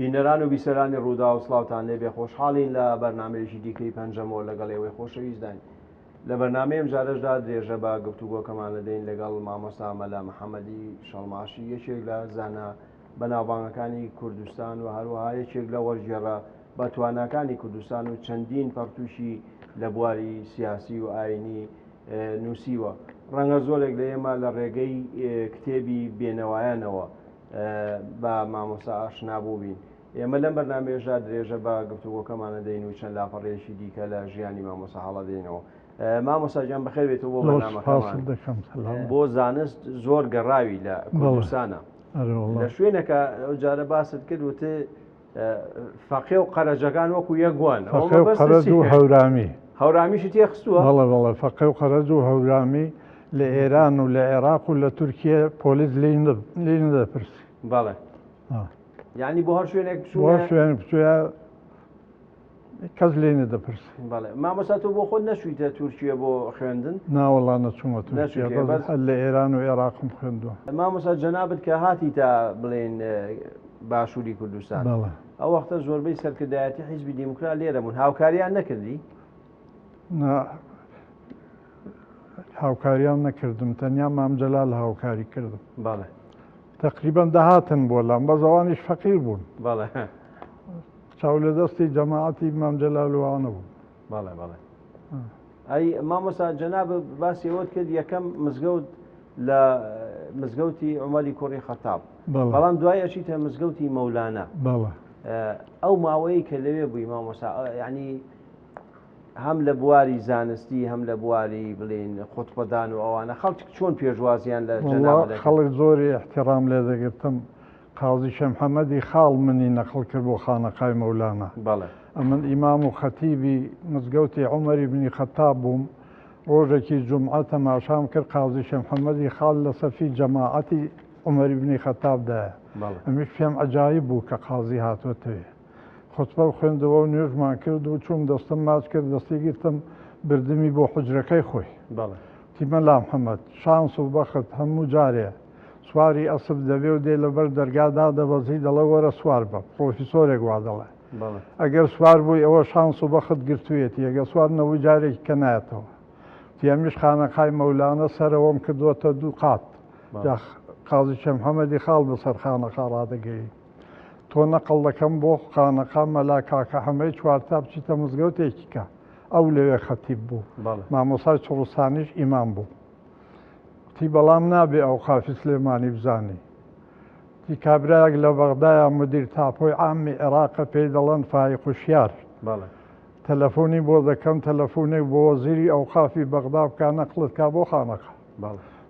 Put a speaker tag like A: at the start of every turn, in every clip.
A: بینەران و بیسەرانی ڕووداو سڵاوتان لێبێ خۆشحاڵین لە بەرنمەیەکی دیکەی پەنجەمۆر لەگەڵ ئێوەی خۆشەویستداین لە بەرنامەی ئەمجارەشدا درێژە بە گفتوگۆکەمان دەدەین لەگەڵ مامۆستا مەلا محەممەدی شەڵماشی یەکێک لە زانا بەناوبانگەکانی کوردستان و هەروەها یەکێک لە وەرگێڕە بە تواناکانی کوردستان و چەندین پەڕتووکی لە بواری سیاسی و ئاینی نووسیوە. ڕەنگە زۆرێک لە ئێمە لە ڕێگەی کتێبی بێنەوایانەوە بە مامۆستا ئاشنا بووبین. ئێمە لەم بەرنامەیەشدا درێژە بە گفتوگۆکەمان دەدەین و چەند لاپەڕەیەکی دیکە لە ژیانی مامۆستا هەڵەدەینەوە. مامۆستا گیان بەخێر بێیتەوە بۆ بەرنامەکەمان. بۆ زانست زۆر گەڕاوی لە کوردستانە. لە شوێنەکە ئەو جارە باست کرد وت فەقێ و قەرەجەکان وەکو یەک وان.
B: فەقێ و قەرەج و هەورامی.
A: هەورامیشی تێخستووە؟
B: بەڵێ بەڵێ فەقێ و قەرەج و هەورامی لە ئێران و لە عێراق و لە تورکیە پۆلیس لێی نەدەپرسی.
A: بەڵێ. یعنی بۆ هەر شوێنێک
B: بچووە؟ بۆ هەر شوێنێک بچووە کەس لێی نەدەپرسی.
A: بەڵێ مامۆستا تۆ بۆ خۆت نەچوویتە تورکیە بۆ خوێندن؟
B: ناوەڵا نەچوومە تورکیە بەس هەر لە ئێران و عێراقم خوێندووە.
A: مامۆستا جەنابت کە هاتیتە بڵێین باشووری کوردستان ئەو وەختە زۆربەی سەرکردایەتی حیزبی دیموکرات لێرە بوون هاوکاریان نەکردی؟
B: نا هاوکاریان نەکردم تەنیا مام جەلال هاوکاری کردم.
A: بەڵێ.
B: تەقریبەن دەهاتن بۆ لام بەس ئەوانیش فەقیر بوون.
A: بەڵێ.
B: چاو لە دەستی جەماعەتی مام جەلال و ئەوانە بوون.
A: بەڵێ بەڵێ. ئەی مامۆستا جەناب باسی ئەوەت کرد یەکەم مزگەوت لە مزگەوتی عومەری کوڕی خەتاب بەڵام دوای ئەچیتە مزگەوتی مەولانا ئەو ماوەیە کە لەوێ بووی مامۆسا ینی هەم لە بواری زانستی هەم لە بواری بڵین خۆتپەدان و ئەوانە خەڵک چۆن پێشوازیان لە
B: خەڵک زۆری احترام لێ دەگرتم قازی شێ محەمەدی خاڵ منی نەقڵ کرد بۆ خانەقای مەولانا.
A: بەڵێ.
B: ئەمن ئیمام و خەتیبی مزگەوتی عومەری بنی خەتاب بووم، ڕۆژێکی جومعە تەماشام کرد قازی شێ محەمەدی خاڵ لە سەفی جەماعەتی عومەری بنی خەتاب دایە.
A: بەڵێ.
B: ئەمیش پێم عەجایب بوو کە قازی هاتۆتەوێ. خوتبەم خوێندەوە و نوێژمان کرد و چووم دەستم ماچ کرد، دەستی گرتم بردمی بۆ حوجرەکەی خۆی.
A: بەڵێ.
B: وتی مەلا محەمەد شانس و بەخت هەموو جارێ سواری ئەسپ دەبێ و دێ لەبەر دەرگا دادەبەزی دەڵێ وەرە سوار بە، پڕۆفیسۆرێک وا دەڵێ. ئەگەر سوار بووی ئەوە شانس و بەخت گرتوویەتی، ئەگەر سوار نەبووی جارێکی کە نایەتەوە. وتی ئەمیش خانەقای مەولانە سەرەوەم کردووەتە دوو قات. جا قازی شێخ محەمەدی خاڵ بەسەر خانەقا ڕادەگەیی. تۆ نەقڵ دەکەم بۆ خانەقا مەلا کاکە حەمەی چوارتا بچیتە مزگەوتێکی کە ئەو لەوێ خەتیب بوو. مامۆستای چوڕستانیش ئیمام بوو. وتی بەڵام نابێ ئەوقافی سلێمانی بزانی. وتی کابرایەک لە بەغدایە مدیر تاپۆی عامی عێراقە پێی دەڵێن فایق وشیار. تەلەفۆنی بۆ دەکەم تەلەفۆنێک بۆ وەزیری ئەوقافی بەغدا بکا نەقڵت کا بۆ خانەقا.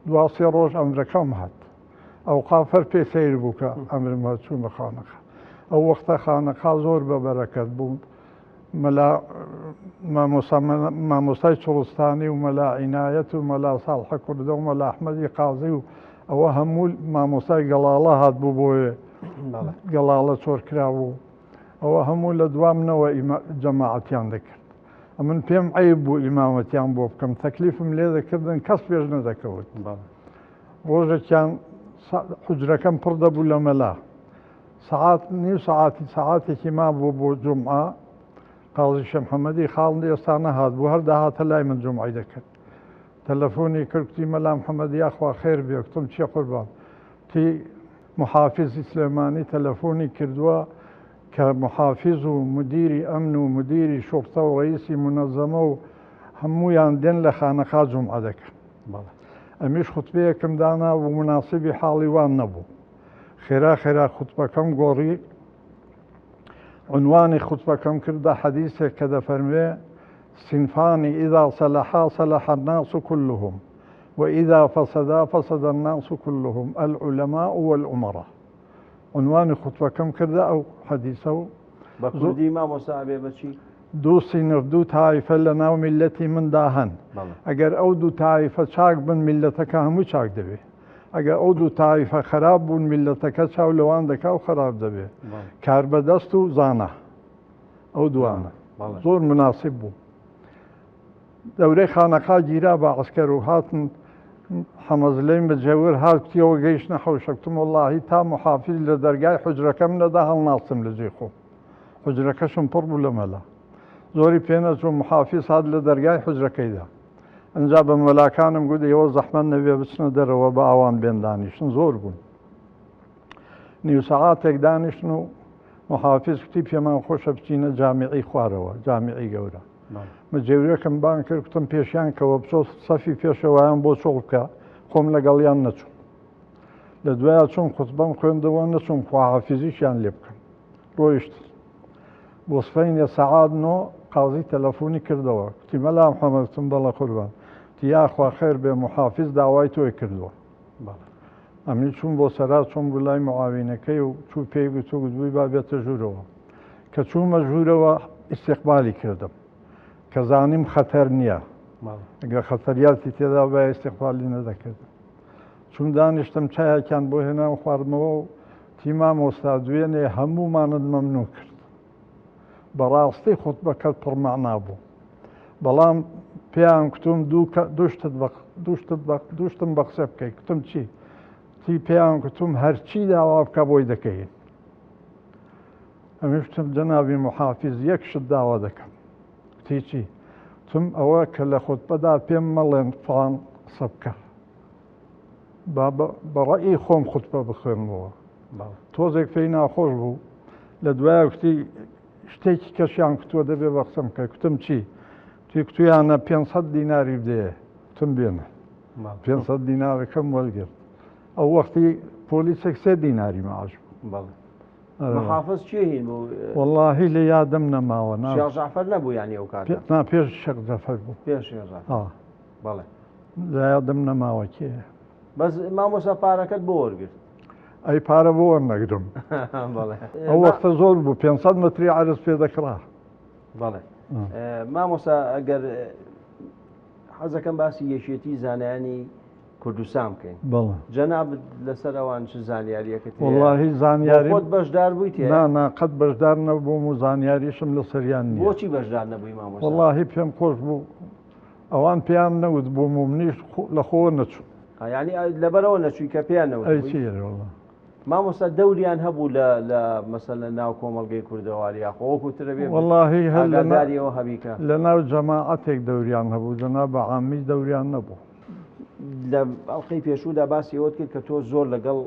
B: دوا سێ ڕۆژ ئەمرەکەم هات. ئەوقاف هەر پێی سەیر بوو کە ئەمرم هات چوومە خانەقا. ئەو وەختە خانەقا زۆر بە بەرەکەت بوو. مەلا مامۆستا مامۆستای چوڵستانی و مەلا عینایەت و مەلا ساڵحە کوردە و مەلا ئەحمەدی قازی و ئەوە هەموو مامۆستای گەڵاڵە هات بوو بۆیێ گەڵاڵە چۆر کرابوو ئەوە هەموو لە دوام نەوە جەماعەتیان دەکرد ئەمن پێم عیب بوو ئیمامەتیان بۆ بکەم تەکلیفم لێ دەکردن کەس پێش نەدەکەوت ڕۆژێکیان حجرەکەم پڕ دەبوو لە مەلا سەعات نیو سەعاتی سەعاتێکی مابوو بۆ جومعە قازی شێخ محەممەدی خاڵ ئێستا نەهات بوو هەر داهاتە لای من جومعەی دەکرد تەلەفۆنی کرد کوتی مەلا محەممەد یاخوا خێر بێ کوتم چیە قوربان تی محافزی سلێمانی تەلەفۆنی کردووە کە محافز و مدیری ئەمن و مدیری شوڕتە و ڕئیسی منەزەمە و هەموویان دێن لە خانەقا جومعە دەکەن ئەمیش خوتبەیەکم دانا و مناسبی حاڵی وان نەبوو خێرا خێرا خوتبەکەم گۆڕی عنوانی خوتبەکەم کردە حەدیسێک کە دەفەرموێ صنفان اذا صلحا صلح الناس كلهم واذا فسدا فسد الناس كلهم العلماء والامراء عنوانی خوتبەکەم کردە ئەو حەدیسە و
A: بە کوردی مامۆستا ئەبێ بەچی؟
B: دوو سینف دوو تایفە لە ناو میلەتی مندا هەن ئەگەر ئەو دوو تایفە چاک بن میلەتەکە هەموو چاک دەبێ ئەگەر ئەو دوو تایفە خراپ بوون میلەتەکە چاو لەوان دەکا و خراپ دەبێ کاربەدەست و زانا ئەو دوانە زۆر مناسب بوو دەورەی خانەقا گیرا بە عسکەر و هاتن. حەمەزلەی مجێور هات کوتیەوە گەیشتنە حەوشە کوتم وەڵاهی تا محافیز لە دەرگای حوجرەکەم نەدا هەڵناستم لە جێی خۆم حوجرەکەشم پڕ بوو لە مەلا زۆری پێ نەچوو محافیز هات لە دەرگای حوجرەکەی دا ئەنجا بە مەلاکانم گوت ئێوە زەحمەت نەبێ بچنە دەرەوە بە ئاوان بێن دانیشن زۆر بوون نیو سەعاتێک دانیشتن و محافیز کوتی پێمان خۆشە بچینە جامیعی خوارەوە جامیعی گەورە مجێورەکەم بانگ کرد کوتم پێشیان کەوە بچۆ سەفی پێشەوەیان بۆ چۆڵ بکە خۆم لەگەڵیان نەچوم لە دوایە چۆن خوتبەم خوێندەوە نەچوم خواحافیزیشیان لێ بکەم ڕۆیشت بۆ سبەینێ سەعات نۆ قازی تەلەفۆنی کردەوە کوتی مەلا محەمەد کوتم بەڵێ قوربان کوتی یاخوا خێر بێ محافیز داوای تۆی کردووە ئەمنی چووم بۆ سەرا چۆم بۆ لای معاوینەکەی و چوو پێی گوت و گوتبووی با بێتە ژوورەوە کە چوومە ژوورەوە ئیستیقبالی کردم کە زانیم خەتەر نییە ئەگەر خەتەریاتی تێدا بە ئیستیقبالی نەدەکردم چووم دانیشتم چایەکیان بۆ هێنام خواردمەوە و تی مامۆستا دوێنێ هەموومانت مەمنون کرد بەڕاستی خوتبەکەت پڕ مەعنا بوو بەڵام پێیان کوتم دوشتت دوشتم بە قسە بکەیت کوتم چی تی پێیان کوتم هەرچی داوا بکە بۆی دەکەین ئەمیش کوتم جەنابی محافیز یەک شت داوا دەکەم کوتی چی تم ئەوە کە لە خوتبەدا پێم مەڵێن فڵان قسە بکە با بە ڕەئی خۆم خوتبە بخوێنمەوە تۆزێک پێی ناخۆش بوو لە دوایە کوتی شتێکی کەشیان کوتووە دەبێ بە قسەم کە کوتم چی توی کوتویانە 500 دیناری بدەیە کوتم بێنە 500 دینارەکەم وەرگرت ئەو وەختی پۆلیسێک سێ دیناری معاش بوو
A: محافظ کێ هین بوو؟
B: وەڵاهی لە یادم نەماوە نا
A: شێخ جەعفەر نەبوو یانی ئەو کاتە؟
B: نا پێش شێخ جەعفەر بوو.
A: پێش شێخ جەعفەر. بەڵێ.
B: لە یادم نەماوە کێیە.
A: بەس مامۆستا پارەکەت بۆ وەرگرت؟
B: ئەی پارە بۆ وەرنەگرم.
A: بەڵێ.
B: ئەو وەختە زۆر بوو 500 متری عەرز پێ دەکڕا.
A: بەڵێ. مامۆستا ئەگەر حەزەکەم باسی یەکێتی زانایانی کوردستان بکەین.
B: بەڵێ.
A: جەنابت لەسەر ئەوان چ زانیاریەکەت هەیە؟
B: وەڵاهی زانیاری
A: خۆت بەشدار بوویت
B: هەیە؟ نا نا قەت بەشدار نەبووم و زانیاریشم لەسەریان نییە.
A: بۆچی بەشدار نەبووی مامۆستا؟
B: وەڵاهی پێم خۆش بوو ئەوان پێیان نەوت بووم و منیش لە خۆوە نەچووم.
A: یانی لەبەرەوە نەچووی کە پێیان نەوت
B: ئەی چی وەڵا.
A: مامۆستا دەوریان هەبوو لە لە مەسەلەن ناو کۆمەڵگەی کوردەواری یاخۆ وەکو ترە بێ
B: وەڵاهی هەر لە
A: ئاگاداری ئەوە هەبی کە
B: لە ناو جەماعەتێک دەوریان هەبوو دەنا بە عامی دەوریان نەبوو.
A: لە ئەڵقەی پێشوودا باسی ئەوەت کرد کە تۆ زۆر لەگەڵ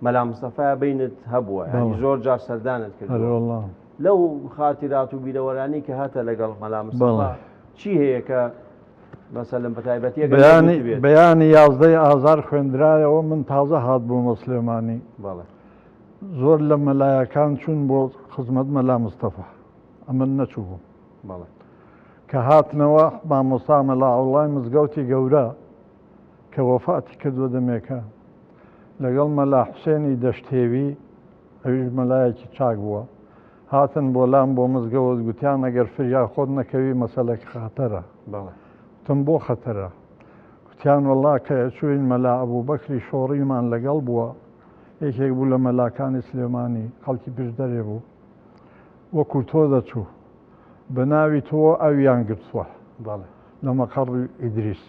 A: مەلا مستەفا بینت هەبووە یانی زۆر جار سەردانت
B: کردووە
A: لەو خاتیرات و بیرەوەرانی کە هاتە لەگەڵ مەلا مستەفا چی هەیە کە مەسەلەن بە تایبەتی ئەگەر
B: بەیانی
A: نەگوتبێت؟
B: بەیانی یازدەی ئازار خوێندرایەوە من تازە هاتبوومە سلێمانی
A: بەڵێ
B: زۆر لە مەلایەکان چوون بۆ خزمەت مەلا مستەفا ئەمن نەچووبووم
A: بەڵێ
B: کە هاتنەوە مامۆستا مەلا عەوڵای مزگەوتی گەورە کە وەفاتی کردووە دەمێکە لەگەڵ مەلا حوسێنی دەشتێوی ئەویش مەلایەکی چاک بووە هاتن بۆ لام بۆ مزگەوت گوتیان ئەگەر فریا خۆت نەکەوی مەسەلەکە خەتەرە
A: بەڵێ
B: وتم بۆ خەتەرە گوتیان وەڵا کە ئەچووین مەلا ئەبوبەکری شۆڕیمان لەگەڵ بووە یەکێک بوو لە مەلاکانی سلێمانی خەڵکی پشدەرێ بوو وەکو تۆ دەچوو بە ناوی تۆ ئەویان گرتووە
A: بەڵێ
B: لە مەقەڕی ئیدریس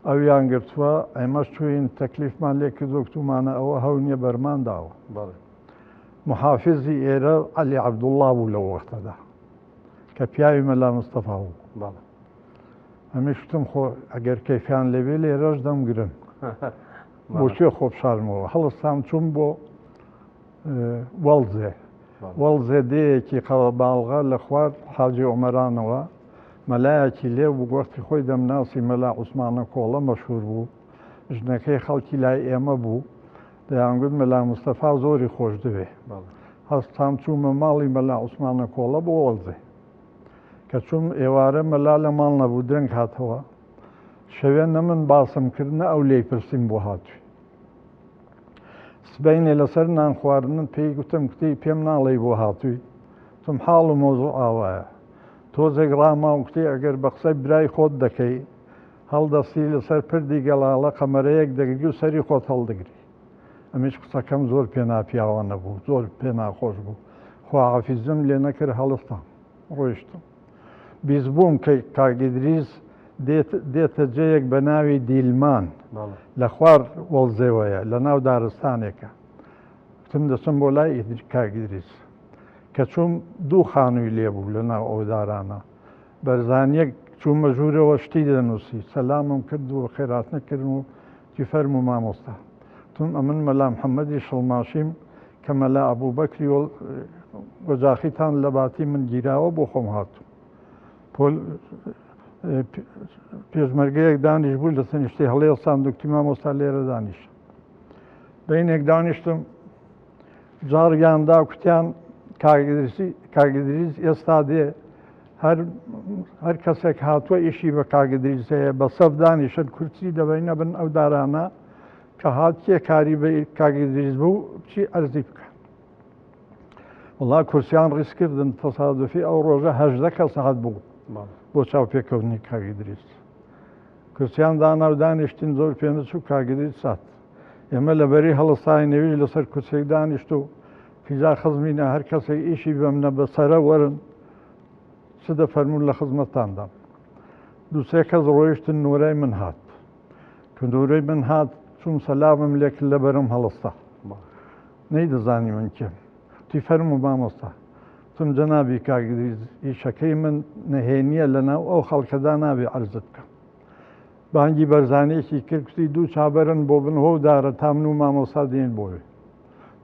B: ئەویان گرتووە ئێمەش چووین تەکلیفمان لێ کردووە گوتوومانە ئەوە هەو نییە بەرمان داوە
A: بەڵێ
B: محافزی ئێرە عەلی عەبدوڵڵا بوو لەو وەختەدا کە پیاوی مەلا مستەفا بوو
A: بەڵێ
B: ئەمیش وتم خۆ ئەگەر کەیفیان لێبێ لێرەش دەمگرن بۆ کوێ خۆ بشارمەوە هەڵستام چووم بۆ وەڵزێ وەڵزێ دێیەکی قەرەباڵغە لە خوار حاجی ئۆمەرانەوە مەلایەکی لێ بوو وەختی خۆی دەمناسی مەلا عوسمانە کۆڵە مەشهور بوو ژنەکەی خەڵکی لای ئێمە بوو دەیانگوت مەلا مستەفا زۆری خۆش دەوێ هەستام چوومە ماڵی مەلا عوسمانە کۆڵە بۆ وەڵزێ کە چووم ئێوارە مەلا لە ماڵ نەبوو درەنگ هاتەوە شەوێ نە من باسم کرد نە ئەو لێی پرسیم بۆ هاتووی سبەینێ لەسەر نان خواردن پێی گوتم کوتی پێم ناڵێی بۆ هاتووی تم حاڵ و مۆزوع ئاوایە تۆزێک ڕاما و کوتی ئەگەر بە قسەی برای خۆت دەکەی هەڵدەستی لەسەر پردی گەڵاڵە قەمەرەیەک دەگری و سەری خۆت هەڵدەگری ئەمیش قسەکەم زۆر پێ ناپیاوانە بوو زۆر پێ ناخۆش بوو خواحافیزم لێ نەکرد هەڵستام ڕۆیشتم بیستبووم کە کاک ئیدریس دێتە جێیەک بە ناوی دیلمان لە خوار وەڵزێوەیە لە ناو دارستانێکە. گوتم دەچم بۆ لای کاک ئیدریس. کە چووم دوو خانووی لێ بوو لە ناو ئەو دارانە. بەرزانییەک چوومە ژوورەوە شتی دەنووسی. سەلامم کرد و بەخێرهاتنە کردم و گوتی فەرموو مامۆستا. گوتم ئەمن مەلا محەممەدی شڵماشیم کە مەلا ئەبووبەکری وەجاخیتان لە باتی من گیراوە بۆ خۆم هاتووم. پۆل پێشمەرگەیەک دانیش بوو لە تەنیشتی هەڵێڵسان دکتی مامۆستا لێرە دانیش. بەینێک دانیشتم جاڕیان دا کوتیان کاک ئیدریس ئێستا دێ هەر هەر کەسێک هاتووە ئیشی بە کاک ئیدریس هەیە بە سەف دانیشن کورسی دەبەینە بن ئەو دارانە کە هات کێ کاری بە کاک ئیدریس بوو چی ئەرزی بکە وڵا کورسیان ڕیز کردن تەسادفی ئەو ڕۆژە 18 کەس هات بوو بۆ چاوپێکەوتنی کاک ئیدریس کورسیان دانا و دانیشتین زۆر پێنەچوو کاک ئیدریس هات ئێمە لە بەری هەڵستاین ئەویش لەسەر کورسێک دانیشت و فیزا خزمینە هەر کەسێک ئیشی بەمنە بەسەرە وەرن چ دەفەرموون لە خزمەتتاندام دووسێ کەس ڕۆیشتن نۆرای من هات کە نۆرەی من هات چوم سەلامم لێکرد لە بەرم هەڵستا نەیدەزانی من کێم تی فەرموو مامۆستا تم جەنابی کاک ئیدریس ئیشەکەی من نەهێنیە لەناو ئەو خەڵکەدا نابێ عەرزت بکەم بانگی بەرزانیەکی کرد کوتی دوو چا بەرن بۆ بن هۆو دارە تا من و مامۆستا دێین بۆوێ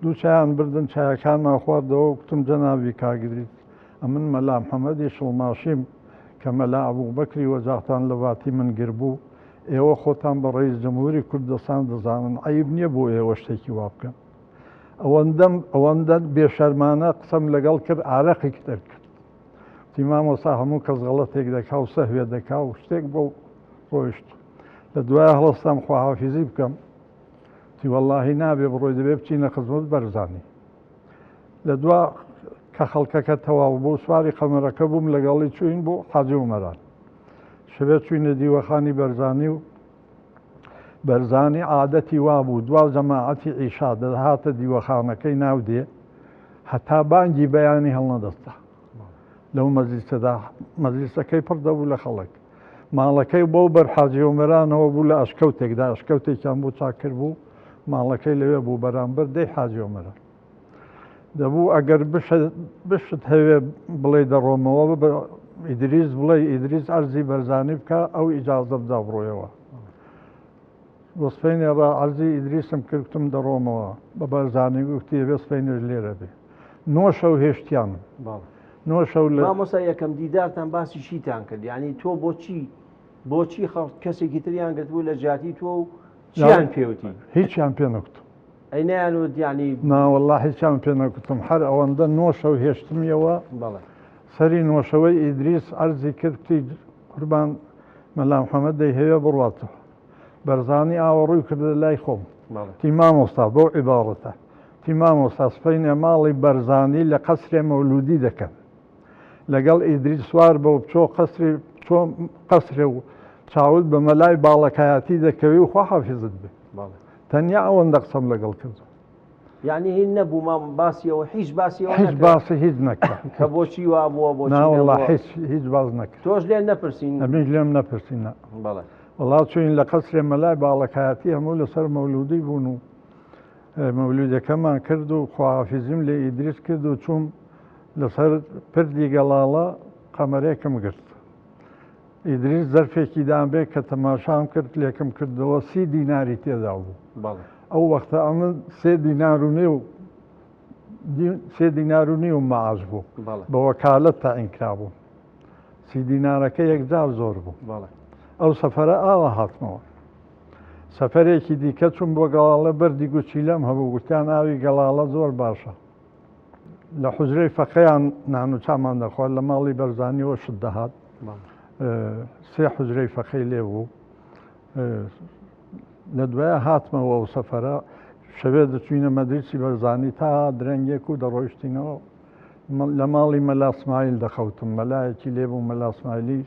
B: دوو چایان بردن چایەکانمان خواردەوە و کوتم جەنابی کاک ئیدریس ئەمن مەلا محەمەدی شڵماشیم کە مەلا ئەبوبەکری وەجاختان لە باتی من گربوو ئێوە خۆتان بە ڕەئیس جمهوری کوردستان دەزانن عەیب نییە بۆ ئێوە شتێکی وا بکەن ئەوەندەم ئەوەندە بێشەرمانە قسەم لەگەڵ کرد ئارەقی دەرکرد وتی مامۆستا هەموو کەس غەڵەتێک دەکا و سەهوێ دەکا و شتێک بۆ ڕۆیشت لە دوای هەڵستام خواحافیزی بکەم وتی وەڵاهی نابێ بڕۆی دەبێ بچینە خزمەت بەرزانی لە دوا کە خەڵکەکە تەواو بوو سواری قەمەرەکە بووم لەگەڵی چوین بۆ حاجی عومەران شەوێ چوینە دیوەخانی بەرزانی و بەرزانی عادەتی وابوو دوا جەماعەتی عیشا دەهاتە دیوەخانەکەی ناو دێ هەتا بانگی بەیانی هەڵنەدەستا لەو مەجلیسەدا مەجلیسەکەی پڕ دەبوو لە خەڵک ماڵەکەی بۆ بەر حاجی عومەرانەوە بوو لە ئەشکەوتێکدا ئەشکەوتێکیان بۆ چاک کرد بوو ماڵەکەی لەوێ بوو بەرامبەر دەی حاجی عومەران دەبوو ئەگەر بشت هەوێ بڵێ دەڕۆمەوە بە ئیدریس بڵێ ئیدریس ئەرزی بەرزانی بکە ئەو ئیجازە بدا بڕۆیەوە بۆ سپینێ ڕا عەرزی ئیدریسم کرد گوتم دەڕۆمەوە بە بارزانی گوتی ئەبێ سپینێش لێرە بێ نۆ شەو هێشتیانم نۆ شەو لە
A: مامۆستا یەکەم دیدارتان باسی چیتان کرد یعنی تۆ بۆچی بۆچی خەڵک کەسێکی تریان گرتبوو لە جیاتی تۆ و چیان پێوتی
B: هیچیان پێ نەکوتم
A: ئەی نەیانوت یعنی
B: نا والله هیچیان پێ نەکوتم هەر ئەوەندە نۆ شەو هێشتمیەوە
A: بەڵێ
B: سەری نۆشەوەی ئیدریس عەرزی کرد کوتی قوربان مەلا محەمەد دەیهەوێ بڕواتەوە بەرزانی ئاوەڕووی کردە لای خۆم تی مامۆستا بەو عیباڕەتە تی مامۆستا سپەینێ ماڵی بەرزانی لە قەسرێ مەولودی دەکەن لەگەڵ ئیدریس سوار بە و بچۆ قەسری بچۆ قەسرێ و چاوت بە مەلای باڵەکایەتی دەکەوی و خوا حافیزت بێ تەنیا ئەوەندە قسەم لەگەڵ کردو
A: یعنی هین نەبوو مام باسی ئەوە هیچ باسی ئەوە
B: هیچ باسی هیچ نەکرا
A: کە بۆچی وا بووە بۆچی
B: نا والله هیچ هیچ باس نەکرا
A: تۆش لێ نەپرسین
B: ئەمیش لێم نەپرسین نا
A: بەڵێ
B: وەڵا چوین لە قەسرێ مەلای باڵەکایەتی هەموو لەسەر مەولودی بوون و مەولودەکەمان کرد و خواحافیزیم لێ ئیدریس کرد و چووم لەسەر پردی گەڵاڵە قەمەرێکم گرت ئیدریس زەرفێکی دام بێ کە تەماشام کرد لێکم کردەوە سی دیناری تێدا بوو ئەو وەختە ئەمن سێ دینار و نێو سێ دینار و نیو معاش بوو بە وەکالەت تەعین کرابوو سی دینارەکە یەکجار زۆر بوو ئەو سەفەرە ئاوا هاتمەوە سەفەرێکی دیکە چوون بۆ گەڵاڵە بەردی گوچیلەم هەبوو گوتیان ئاوی گەڵاڵە زۆر باشە لە حوجرەی فەقێیان نان و چامان دەخوارد لە ماڵی بەرزانیەوە شت دەهات سێ حوجرەی فەقێی لێ بوو لە دوایە هاتمەوە ئەو سەفەرە شەوێ دەچوینە مەدریسی بەرزانی تا درەنگێک و دەڕۆیشتینەوە لە ماڵی مەلا سمایل دەخەوتم مەلایەکی لێ بوو مەلا سمایلی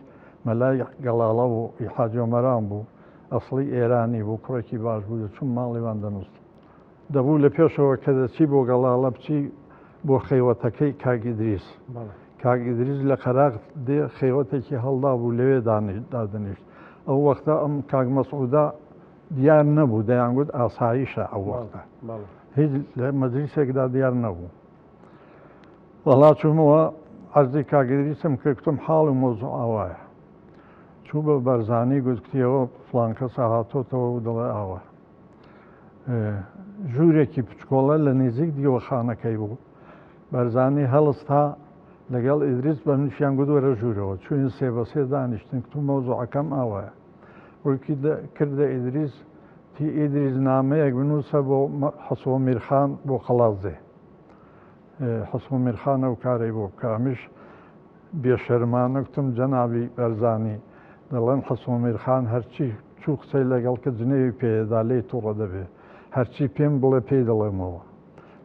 B: مەلای گەڵاڵە بوو ئی حاجی ئۆمەران بوو ئەسڵی ئێرانی بوو کوڕێکی باش بوو دەچووم ماڵیوان دەنووستم دەبوو لە پێشەوە کە دەچی بۆ گەڵاڵە بچی بۆ خەیوەتەکەی کاک ئیدریس. کاک ئیدریس لە قەراغ دێ خەیوەتێکی هەڵدا بوو لەوێ دادەنیشت. ئەو وەختە ئەم کاک مەسعودە دیار نەبوو، دەیانگوت ئاسایشە ئەو وەختە هیچ لە مەجلیسێکدا دیار نەبوو. وەڵا چوومەوە عەرزی کاک ئیدریسم کرد، گوتم حاڵ و مەوزوع ئاوایە. چوو بە بەرزانی گوت کتیەوە فڵان کەسە هاتۆتەوە و دەڵێ ئاوا. ژوورێکی پچکۆڵە لە نزیک دیوەخانەکەی بوو. بەرزانی هەڵستا لەگەڵ ئیدریس بە منیشیان گوت وەرە ژوورەوە. چووین سێ بە سێ دانیشتین، گوتم مەوزوعەکەم ئاوایە. ڕووی کردە ئیدریس تی ئیدریس نامەیەک بنووسە بۆ حەسۆ میرخان بۆ قەڵادزێ. حەسۆ میرخان ئەو کارەی بۆ بکە. ئەمیش بێشەرمانە گوتم جەنابی بەرزانی دەڵێن حەسۆ میرخان هەرچی چوو قسەی لەگەڵ کرد جنێوی پێدا لێی تووڕە دەبێ. هەرچی پێم بڵێ پێی دەڵێمەوە.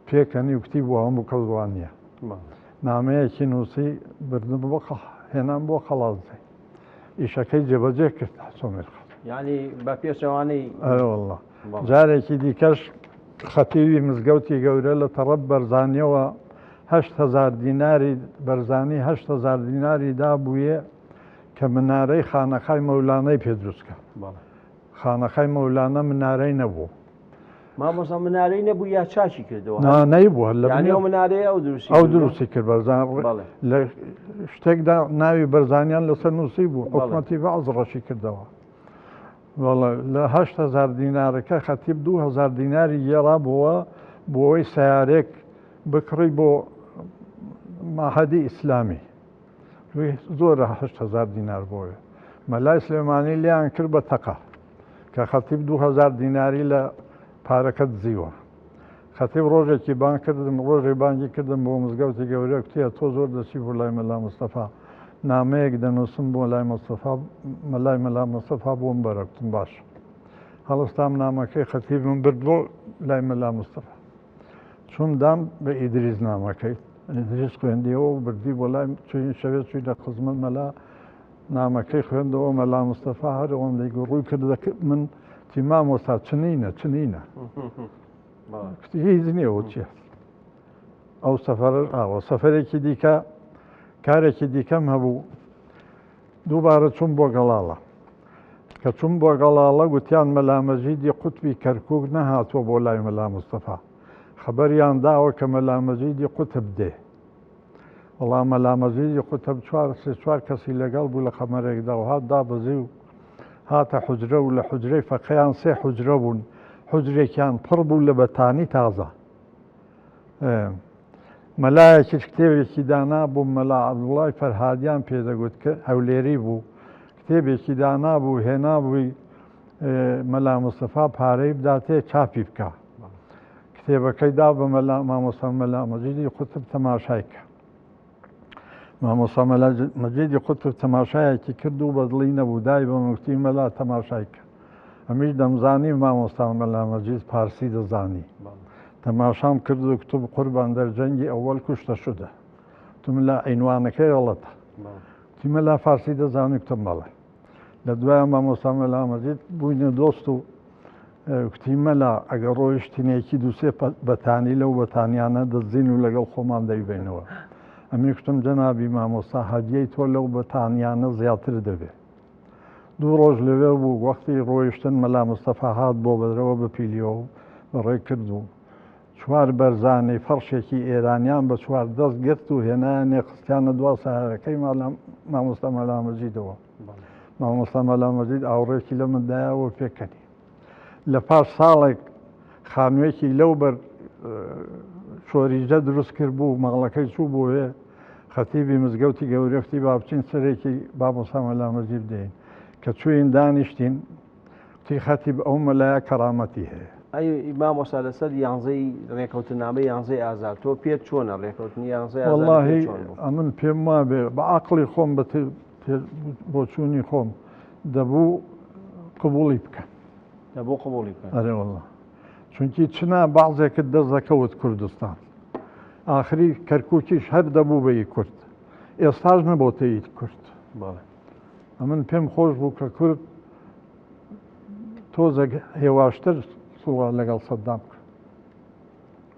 B: پێکەنی و کوتی بۆ هەموو کەس وا نییە. نامەیەکی نووسی بردم بۆ هێنام بۆ قەڵادزێ. ئیشەکەی جێبەجێ کرد حەسۆ میرخان.
A: یعنی بە پێچەوانەی
B: ئەرێ واللە. جارێکی دیکەش خەتیبی مزگەوتی گەورە لە تەڕەب بەرزانیەوە 8هزار دیناری بەرزانی 8هزار دیناری دابوویێ کە منارەی خانەقای مەولانەی پێ دروست کە. خانەقای مەولانە منارەی نەبوو.
A: مامۆستا منارەی نەبوو یا چاکی کردەوە؟
B: نا نەیبوو هەر لە
A: یعنی ئەو منارەیە ئەو دروستی
B: ئەو دروستی کرد بەرزان لە شتێکدا ناوی بەرزانیان لەسەر نووسی بوو حکومەتی بەعس ڕەشی کردەوە. بەڵێ لە 8هزار دینارەکە خەتیب 2000 دیناری گێڕابووە بۆ ئەوەی سیارێک بکڕی بۆ ماهەدی ئیسلامی. زۆرە 8هزار دینار بۆیە. مەلای سلێمانی لێیان کرد بە تەقە. کە خەتیب 2000 دیناری لە پارەکە دزیوە. خەتیب ڕۆژێکی بانگ کردم، ڕۆژێک بانگی کردم بۆ مزگەوتی گەورە، کوتیە تۆ زۆر دەچی بۆ لای مەلا مستەفا، نامەیەک دەنووسم بۆ لای مستەفا، مەلای مەلا مستەفا بۆم بەرە، کوتم باش. هەڵستام نامەکەی خەتیبم برد بۆ لای مەلا مستەفا. چووم دام بە ئیدریس نامەکەی، ئیدریس خوێندیەوە و بردی بۆ لای، چووین شەوێ چووینە خزمەت مەلا، نامەکەی خوێندەوە مەلا مستەفا هەر ئەوەندەی گوت ڕووی کردە من تی مامۆستا چنینە چنینە کوتی هیچ نییە و چیە ئەو سەفەرەش ئاوە سەفەرێکی دیکە کارێکی دیکەم هەبوو دووبارە چوم بۆ گەڵاڵە کە چوم بۆ گەڵاڵە گوتیان مەلا مەجیدی قوتبی کەرکوک نەهاتووە بۆ لای مەلا مستەفا خەبەریان داوە کە مەلا مەجیدی قوتب دێ وەڵا مەلا مەجیدی قوتب چوار سێ چوار کەسی لەگەڵ بوو لە قەمەرێکدا و هات دابەزی و هاتە حوجرە و لە حوجرەی فەقێیان سێ حوجرە بوون حوجرێکیان پڕ بوو لە بەتانی تازە مەلایەکیش کتێبێکی دانابوو مەلا عەبدوڵای فەرهادیان پێدەگوت کە هەولێری بوو کتێبێکی دانابوو هێنابووی مەلا مستەفا پارەی بداتێ چاپی بکە کتێبەکەی دا بە مەلا مامۆستا مەلا مەجیدی قوتب تەماشای کە مامۆستا مەلا مەجیدی قوتب تەماشایەکی کرد و بەدڵی نەبوو دای بە مفتی مەلا تەماشای کرد ئەمیش دەمزانی مامۆستا مەلا مەجید پارسی دەزانی تەماشام کرد و کتب قوربان دەر جەنگی ئەوەل کوشتە شدە تم لە عینوانەکەی غەڵەتە وتی مەلا فارسی دەزانی کوتم بەڵێ لە دوای مامۆستا مەلا مەجید بووینە دۆست و کوتی مەلا ئەگەر ڕۆیشتینێکی دووسێ بەتانی لەو بەتانیانە دەزین و لەگەڵ خۆمان دەیبینەوە ئەمی کوتم جەنابی مامۆستا هەدیەی تۆ لەو بەتانیانە زیاتر دەبێ دوو ڕۆژ لەوێ بوو وەختی ڕۆیشتن مەلا مستەفا هات بۆ بەدرەوە بە پیلیەوە و بەڕێ کرد و چوار بەرزانی فەڕشێکی ئێرانیان بە چوار دەست گرت و هێنایانێ خستیانە دوا سەیارەکەی مامۆستا مەلا مەجیدەوە. مامۆستا مەلا مەجید ئاوڕێکی لە من دایەوە پێکەنی. لە پاش ساڵێک خانوویەکی لەو بەر شۆریجە دروست کرد بوو ماڵەکەی چوو بۆێ خەتیبی مزگەوتی گەورەفتی با بچین سەرێکی مامۆستا مەلا مەجید بدەین کە چوین دانیشتین تی خەتیب ئەو مەلایە کەرامەتی هەیە.
A: ئەی مامۆستا لەسەر یانزەی ڕێکەوتنامەی یانزەی ئازار تۆ پێت چۆنە ڕێکەوتنی یانزەی ئازار
B: وەڵاهی ئەمن پێم وابێ بە عەقڵی خۆم بە بۆچوونی خۆم دەبوو قبوڵی بکەن.
A: دەبوو قبوڵی بکەن.
B: ئەرێ وەڵا چونکی چنا بەعزێکت دەست دەکەوت کوردستان ئاخری کەرکوکیش هەر دەبوو بە ئی کورد ئێستاش نەبۆتە ئی کورد.
A: بەڵێ.
B: ئەمن پێم خۆش بوو کە کورد تۆزێک هێواشتر سوڵا لەگەڵ سەدام کرد.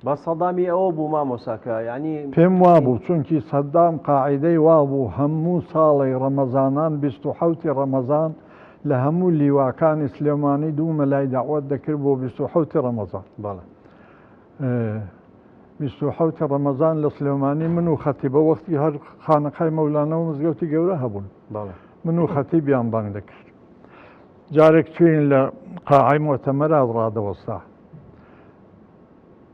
A: بە سەدامی ئەوە بوو مامۆساکە ینی
B: پێم وابوو چونکی سەدام قاعدەی وابوو هەموو ساڵی ڕەمەزانان 27 ڕەمەزان لە هەموو لیواکانی سلێمانی دوو مەلای دەعوەت دەکرد بۆ 27 ڕەمەزان.
A: بەڵێ.
B: 27 ڕەمەزان لە سلێمانی من و خەتیبە وەختی هەر خانەقای مەولانە و مزگەوتی گەورە هەبوون.
A: بەڵێ.
B: من و خەتیبیان بانگ دەکرد. جارێک چوین لە قاعەی موعتەمەرات ڕادەوەستا.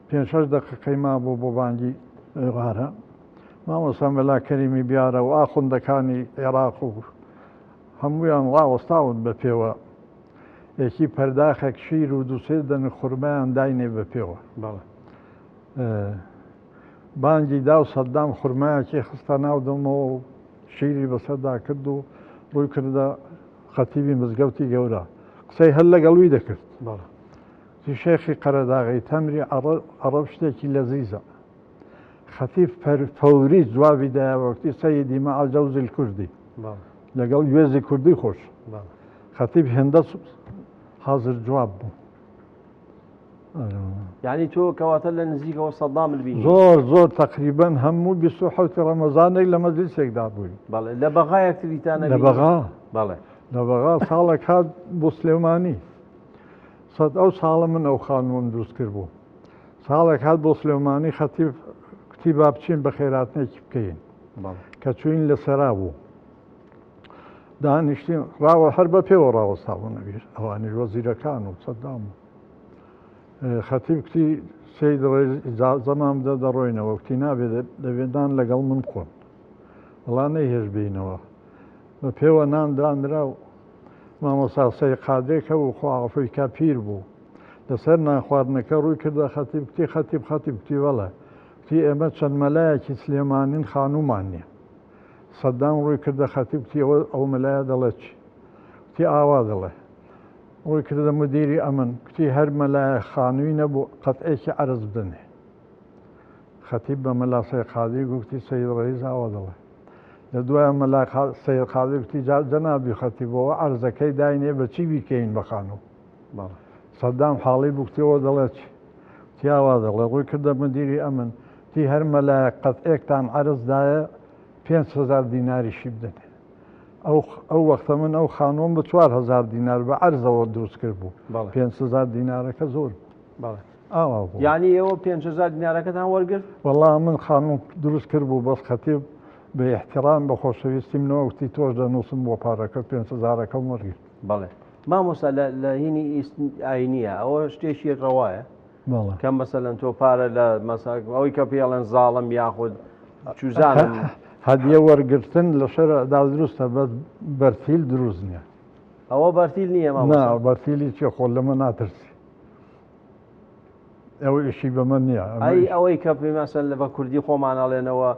B: پێنج شەش دەقیقەی مابوو بۆ بانگی ئێوارە. مامۆستا مەلا کەریمی بیارە و ئاخوندەکانی عێراق و هەموویان ڕاوەستاون بە پێوە. یەکی پەرداخێک شیر و دوو سێ دەنک خورمایان داینێ بە پێوە.
A: بەڵێ.
B: بانگی دا و سەدام خورمایەکی خستە ناو دەمەوە و شیری بەسەردا کرد و ڕووی کردە خەتیبی مزگەوتی گەورە. قسەی هەر لەگەڵ وی دەکرد.
A: بەڵێ.
B: وتی شێخی قەرەداغی تەمری عەڕەب شتێکی لەزیزە. خەتیب فەوری جوابی دایەوە وتی سەیدی مع جەوز الکوردی. لەگەڵ گوێزی کوردی خۆش. خەتیب هێندە حاضر جواب بوو.
A: یعنی تۆ کەواتە لە نزیکەوە سەدامت بینی؟
B: زۆر زۆر تقریبا هەموو 27 ڕەمەزانێک لە مەجلیسێکدا بووین.
A: بەڵێ لە بەغا یەکتریتان
B: لە بەغا
A: بەڵێ
B: لە بەغا ساڵێک هات بۆ سلێمانی. سەد ئەو ساڵە من ئەو خانووەم دروست کرد بوو. ساڵێک هات بۆ سلێمانی خەتیب کوتی با بچین بە خێراتنێکی بکەین. کە چوین لە سەرا بوو. دانیشتین ڕاوە هەر بە پێوە ڕاوەستابوون ئەویش ئەوانیش وەزیرەکان و سەدام و خەتیب کوتی سید ڕێز ئیجازەمان بدە دەڕۆینەوە کوتی نابێت دەبێت نان لەگەڵ من بخۆن وەڵا نەیهێشت بێینەوە بە پێوە نان دانرا و مامۆستا سەید قادرێک هەبوو خوا عەفوی کا پیر بوو لەسەر نان خواردنەکە ڕووی کردە خەتیب کوتی خەتیب خەتیب کوتی بەڵێ کوتی ئێمە چەند مەلایەکی سلێمانین خانوومان نییە سەدام ڕووی کردە خەتیب کوتی ئەوە ئەو مەلایە دەڵێ چی کوتی ئاوا دەڵێ ڕووی کردە مدیری ئەمن کوتی هەر مەلایە خانووی نەبوو قەتعێکی عەرز بدەنێ خەتیب بە مەلا سەید قادری گوتی سەید ڕەئیس ئاوا دەڵێ لە دوای مەلا سەید قادری گوتی جەنابی خەتیبەوە عەرزەکەی داینێ بە چی بیکەین بە خانوو سەدام حاڵی بوو کوتی ئەوە دەڵێ چی کوتی ئاوا دەڵێ ڕووی کردە مدیری ئەمن کوتی هەر مەلایەک قەتعێکتان عەرز دایە 5000 دیناریشی بدەنێ ئەو ئەو وەختە من ئەو خانووەم بە 4000 دینار بە عەرزەوە دروست کرد بوو 5000 دینارەکە زۆر بوو
A: بەڵێ
B: ئاوا بوو.
A: یانی ئێوە 5000 دینارەکەتان وەرگرت؟
B: وەڵا من خانووم دروست کرد بوو بەس خەتیب بە ئیحتیرام بە خۆشەویستی منەوە وتی تۆش دەنووسم بۆ پارەکە 5000ەکەم وەرگرت.
A: بەڵێ مامۆستا لە لە هینی ئاینیە ئەوە شتێکی ڕەوایە
B: بەڵێ
A: کە مەسەلەن تۆ پارە لە مەسا ئەوەی کە پێڵێن زاڵم یاخود چوزانم
B: هەدیە وەرگرتن لە شەرعدا دروستە بەس بەرتیل دروست نییە.
A: ئەوە بەرتیل نییە مامۆستا؟
B: نا بەرتیلی چیە خۆ لەمە ناترسی. ئەو ئیشی بە من نییە.
A: ئەی ئەوەی کە مەسەن لە بە کوردی خۆمان ئەڵێنەوە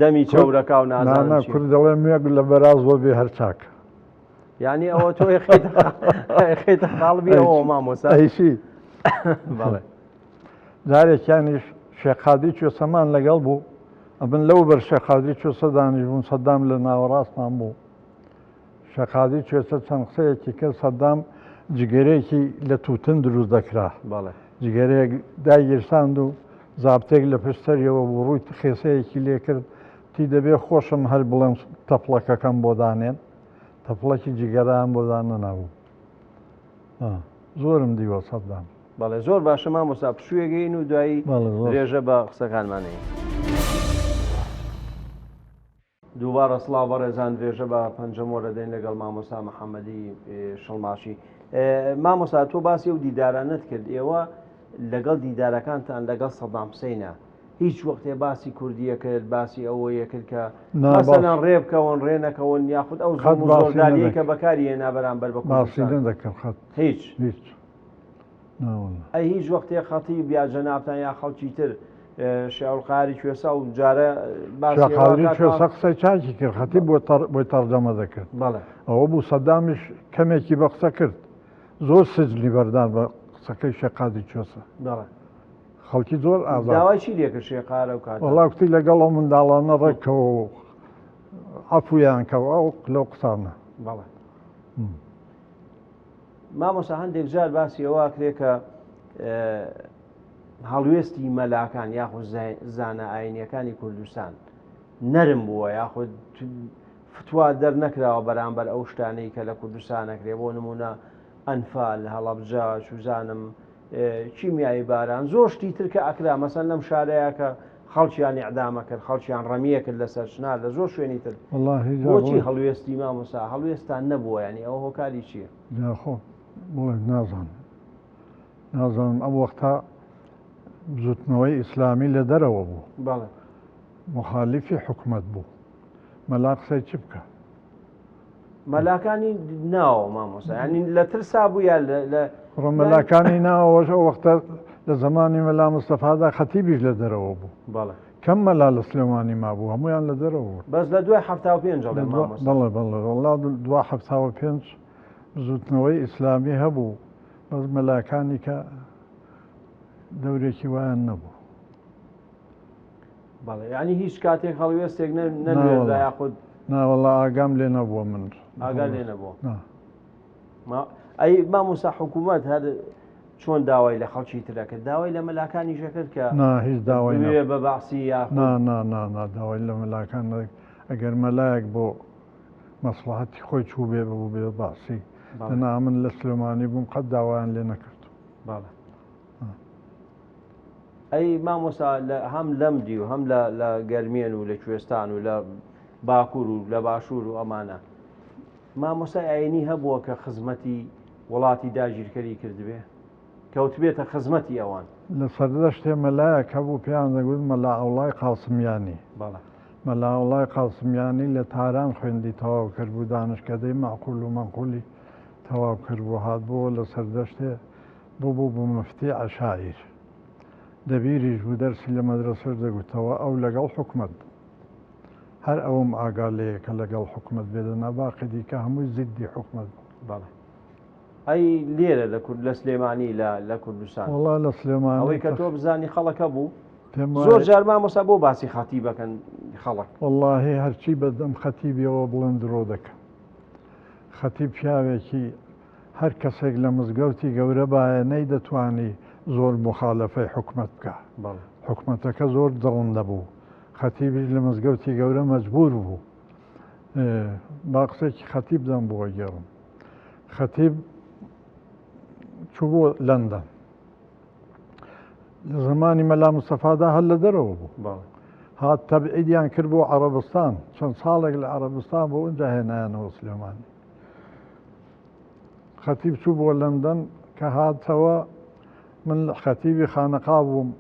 A: دەمی چەورەکە و نازانم چی.
B: کورد دەڵێ مێگ لە بەراز بۆ بێ هەر چاکە.
A: یعنی ئەوە تۆ خێتە قاڵبی ئەوە مامۆستا.
B: ئەیشی.
A: بەڵێ.
B: جارێکیانیش شێخ قادری کوێسەمان لەگەڵ بوو ئەمن لەو بەر شێخ قادری کوێسە دانیش بوون سەدام لە ناوەڕاستمان بوو. شێخ قادری کوێسە چەند قسەیەکی کرد، سەدام جگەرەیەکی لە تووتن دروست دەکرا.
A: بەڵێ.
B: جگەرەیەک دایگیرساند و زابتێک لە پشت سەریەوە بوو، ڕووی خێسەیەکی لێ کرد، وتی دەبێ خۆشم هەر بڵێم تەپڵەکەکەم بۆ دانێن. تەپڵەکی جگەرەیان بۆ دانەنابوو. زۆرم دیوە سەدام.
A: بەڵێ زۆر باشە مامۆستا پشوویەک و دوایی
B: بەڵێ زۆر.
A: درێژە بە قسەکانمان ئەین. دووبارە سڵاو بەڕێزان درێژە بە پەنجەمۆر دەدەین لەگەڵ مامۆستا محەممەدی شڵماشی مامۆستا تۆ باسی و دیدارانت کرد ئێوە لەگەڵ دیدارەکانتان لەگەڵ سەدام حسینە هیچ وەختێ باسی کوردیە کرد باسی ئەوەیە کرد کە مەسەلەن ڕێ بکەون ڕێ نەکەون یاخود ئەو زۆرداریە کە بەکاری هێنا بەرامبەر بە
B: باسی نەدەکرد خەت
A: هیچ
B: هیچ
A: ئەی هیچ وەختێ خەتیب یا جەنابتان یا خەڵکی تر شێعرقاری کوێسا و جارە
B: باسی کوێسا قسەی چاکی کرد خەتیب بۆ بۆی تەرجەمە دەکرد
A: بەڵێ
B: ئەوە بوو سەدامیش کەمێکی بە قسە کرد زۆر سجنی بەردان بە قسەکەی شێقادی کوێسا
A: بەڵێ
B: خەڵکی زۆر ئازاد
A: داوای چی لێکرد شێقارە و کات
B: وەڵا کوتی لەگەڵ ئەو منداڵانە ڕێکەوە و عەفویان کەوە ئەو لەو قسانە
A: بەڵێ مامۆستا هەندێک جار باسی ئەوە ئەکرێ کە هەڵوێستی مەلاکان یاخود زانە ئاینیەکانی کوردستان نەرم بووە یاخود فتوا دەرنەکراوە بەرامبەر ئەو شتانەی کە لە کوردستان ئەکرێ بۆ نمونە ئەنفال، هەڵەبجە، چوزانم کیمیایی باران زۆر شتی تر کە ئەکرا مەسەن لەم شارەیە کە خەڵکیان ئیعدامە کرد خەڵکیان ڕەمیە کرد لەسەر چنار لە زۆر شوێنی تر بۆچی هەڵوێستی مامۆسا هەڵوێستان نەبووە ینی ئەوە هۆکاری چییە؟
B: خۆ بڵێ نازانم نازانم ئەو وەختە بزوتنەوەی ئیسلامی لە دەرەوە بوو بەڵێ مخالیفی حکومەت بوو مەلا قسەی چ بکە؟
A: مەلاکانی ناوە مامۆستا ینی لە ترسا بوو یا لە
B: کوڕە مەلاکانی ناوەش ئەو وەختە لە زمانی مەلا مستەفادا خەتیبیش لە دەرەوە بوو بەڵێ کەم مەلا لە سلێمانی مابوو هەمویان لە دەرەوە بوو
A: بەس لە دوای 75
B: بەڵێ بەڵێ وەڵا دوا 75 بزوتنەوەی ئیسلامی هەبوو بەس مەلاکانی کە دەورێکی وایان نەبوو.
A: بەڵێ یعنی هیچ کاتێک هەڵوێستێک نەنوێنرا یاخود
B: ناوەڵا ئاگام لێ نەبووە من
A: ئاگا لێ نەبووە ئەی مامۆستا حکوومەت هەر چۆن داوای لە خەڵکی ترە کرد داوای لە مەلاکانی ژەکرد کە
B: هیچ داوای
A: بە باسی یا
B: نا داوای لە مەلاکان ئەگەر مەلایەک بۆ مەسڵەحەتی خۆی چوو بێ ببوو بێ باسی دەنا من لە سلێمانی بووم قەت داوایان لێ نەکرد
A: بەڵێ ئەی مامۆستا هەم لەم دی و هەم لە گەرمیێن و لە کوێستان و لە باکوور و لە باشوور و ئەمانە مامۆسای ئاینی هەبووە کە خزمەتی وڵاتی داگیرکەری کردبێ کەوتبێتە خزمەتی ئەوان.
B: لە سەردەشتێ مەلایەک هەبوو پێیان دەگوت مەلا عەوڵای قاسمیانی.
A: بەڵێ.
B: مەلا عەوڵای قاسمیانی لە تاران خوێندی تەواو کردبوو، دانشکەدەی مەعقول و مەنقولی تەواو کردبوو، هاتبووەوە لە سەردەشتێ بووبوو بە موفتی عەشایر. دەبیریش بوو، دەرسی لە مەدرەسەش دەگوتەوە، ئەو لەگەڵ حکومەت بوو. هەر ئەوم ئاگا لێیە کە لەگەڵ حکومەت بێ، دەنا باقی دیکە هەمووی زیددی حکومەت بوو.
A: بەڵێ. ئەی لێرە لە کورد لە سلێمانی لە لە کوردستان
B: وەڵا لە سلێمانی
A: ئەوەی کە تۆ بزانی خەڵەکە بوو پێم زۆر جار مامۆستا بۆ باسی خەتیبەکەن خەڵک
B: وەڵاهی هەرچی بەدەم خەتیبیەوە بڵێن درۆ دەکەم خەتیب پیاوێکی هەر کەسێک لە مزگەوتی گەورە بایە نەیدەتوانی زۆر مخالەفەی حکومەت بکە حکومەتەکە زۆر دڕندە بوو خەتیبیش لە مزگەوتی گەورە مەجبور بوو با قسێکی خەتیب دەم بۆ گێڕم خەتیب چوو بۆ لەندەن لە زمانی مەلا مستەفادا هەر لە دەرەوە بوو هات تەبعیدیان کرد بۆ عەرەبستان چەند ساڵێک لە عەرەبستان بۆ ئەوجا هێنایانەوە سلێمانی خەتیب چوو بۆ لەندەن کە هاتەوە من خەتیبی خانەقا بووم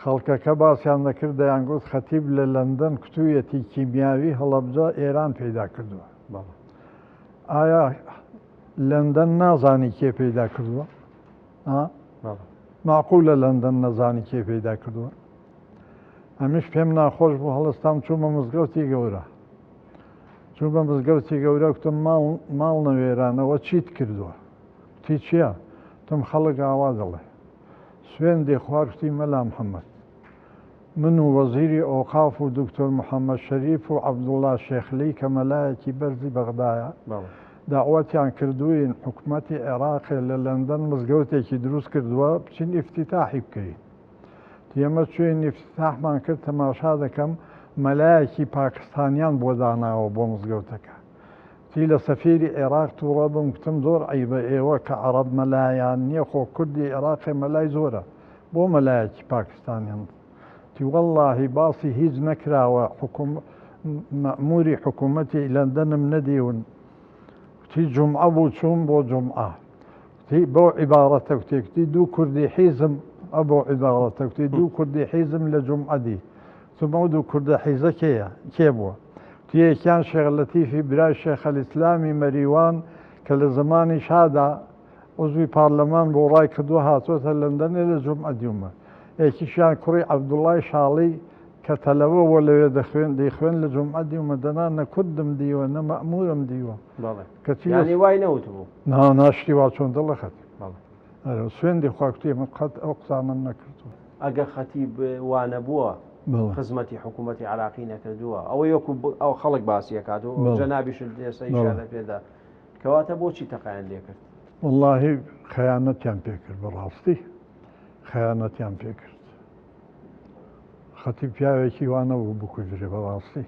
B: خەڵکەکە باسیان دەکرد دەیانگوت خەتیب لە لەندەن کوتویەتی کیمیاوی هەڵەبجە ئێران پەیدا کردووە ئایا لەندەن نازانی کێ پەیدا کردووە؟ ماقولە لەندەن نەزانی کێ پەیدا کردووە؟ ئەمیش پێم ناخۆش بوو هەڵستام چوومە مزگەوتی گەورە چوومە مزگەوتی گەورە کوتم ماڵ ماڵ نەوێرانەوە چیت کردووە تی چییە؟ تم خەڵک ئاوا دەڵێ سوێندی خوارد کوتی مەلا محەممەد من و وەزیری ئەوقاف و دکتۆر محەمەد شەریف و عەبدوڵا شێخلی کە مەلایەکی بەرزی بەغدایە داوەتیان کردووین حکومەتی عێراقێ لە لەندەن مزگەوتێکی دروست کردووە بچین ئیفتیتاحی بکەین. ئێمە چووین ئیفتیتاحمان کرد تەماشا دەکەم مەلایەکی پاکستانیان بۆ داناوە بۆ مزگەوتەکە. تی لە سەفیری عێراق تووڕە بووم کوتم زۆر عەیبە ئێوە کە عەڕەب مەلایان نییە خۆ کوردی عێراقێ مەلای زۆرە بۆ مەلایەکی پاکستانیان تی وەڵڵاهی باسی هیچ نەکراوە حکوم مەئموری حکوومەتی لەندەنم نەدیون کوتی جومعە بوو چووم بۆ جومعە کوتی بەو عیباڕەتە کوتی کوتی دوو کوردی حیزم ئە بەو عیباڕەتە کوتی دوو کوردی حیزم لە جومعە دی کوتم ئەو دوو کوردە حیزە کێیە کێ بووە کوتی یەکیان شێخ لەتیفی برای شێخەلیسلامی مەریوان کە لە زەمانی شادا عوزوی پارلەمان بۆ ڕای کردووە هاتۆتە لەندەنێ لە جومعە دیومە یەکیشیان کوڕی عەبدوڵای شاڵی کە تەلەبە بۆ لەوێ دەخوێن دەیخوێن لە جومعە دیومە دەنا نە کوردم دیوە نە مەئمورم دیوە
A: کەچی یانی وای نەوتبوو
B: نا نا شتی وا چۆن دڵە خەتیب ئەرێ سوێندی خوا کوتی من قەت ئەو قسانەم نەکردووە
A: ئەگەر خەتیب وانەبووە خزمەتی حکوومەتی عراقی نەکردووە ئەوە یەکو ئەو خەڵک باسیەکات و جەنابیشت ئێستا ئیشارە پێدا کەواتە بۆچی تەقەیان لێکرد؟
B: وەڵاهی خەیانەتیان پێکرد بەڕاستی خەیانەتیان پێکرد خەتیب پیاوێکی وا نەبوو بکوژرێ بەڕاستی.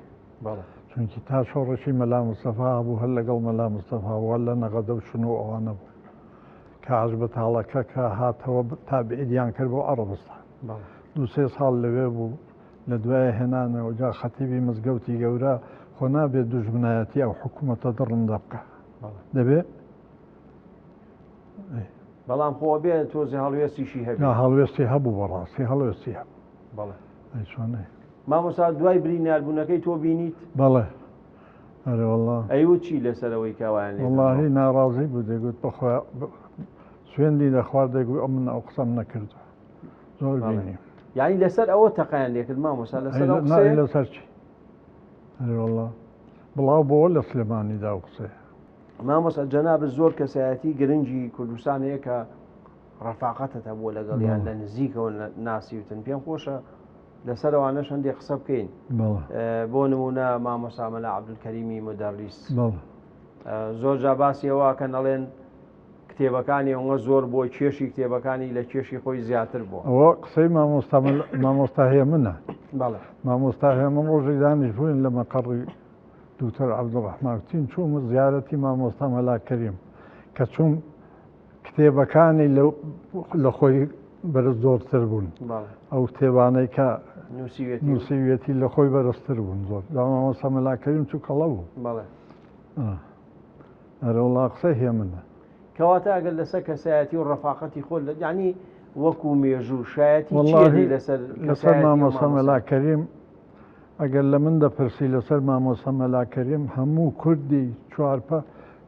B: چونکی تا شۆڕشی مەلا مستەفا هەبوو هەر لەگەڵ مەلا مستەفا بوو هەر لە نەغەدە و شنۆ و ئەوانە بوو کە ئاشبەتاڵەکە کە هاتەوە تابعیدیان کرد بۆ عەڕەبستان دوو سێ ساڵ لەوێ بوو لە دوایە هێنانەوە جا خەتیبی مزگەوتی گەورە خۆ نابێت دوژمنایەتی ئەو حکوومەتە دڕندە بکە دەبێ
A: بەڵام خۆ بێ تۆزێ هەڵوێستیشی هەبێ
B: هەڵوێستی هەبوو بەڕاستی هەڵوێستی هەبوو
A: بەڵێ چۆنێ مامۆستا دوای بریناربوونەکەی تۆ بینیت؟
B: بەڵێ ئەرێ وەڵا.
A: ئەیوت چی لەسەر ئەوەی کە وایان لێ کردووە؟
B: وەڵاهی ناڕازی بوو دەیگوت بەخوا سوێندی دەخوارد دەیگوت ئەمن ئەو قسەم نەکردووە زۆر بینیم.
A: یعنی لەسەر ئەوە تەقەیان لێکرد مامۆستا لەسەر ئەو قسەیە؟
B: لەسەر چی؟ ئەرێ وەڵا بڵاو بۆوە لە سلێمانیدا ئەو قسەیە.
A: مامۆستا جەنابت زۆر کەسایەتی گرنگی کوردستان هەیە کە ڕەفاقەتت هەبووە لەگەڵیان لە نزیکەوە ناسیوتن پێم خۆشە لەسەر ئەوانەش هەندێک قسە بکەین بۆ نمونە مامۆستا مەلا عەبدولکەریمی مودەڕیس زۆر جا باسی ئەوە کە نەڵێن کتێبەکانی ئەوە زۆر بۆ کێشی کتێبەکانی لە کێشی خۆی زیاتر بوو
B: ئەوە قسەی مامۆستا مامۆستا هێمنە مامۆستا هێمن ڕۆژێک دانیش بووین لە مەقەڕی دکتۆر عەبدولڕەحمان تین چوومە زیارەتی مامۆستا مەلا کەریم کە چووم کتێبەکانی لە خۆی بەرز زۆرتر بوون ئەو کتێبانەی کە نووسیویەتی لە خۆی بەرزتر بوون زۆر مامۆستا مەلا کەریم چووکەڵە بوو ئەرەوەڵا قسەی هێمنە.
A: کەواتە ئەگەر لەسەر کەسایەتی و ڕەفاقەتی خۆت لە یعنی وەکو مێژوو شایەتی چیەتی لەسەر
B: لەسەر مامۆستا مەلا کەریم ئەگەر لە من دەپرسی لەسەر مامۆستا مەلا کەریم هەموو کوردی چوارپە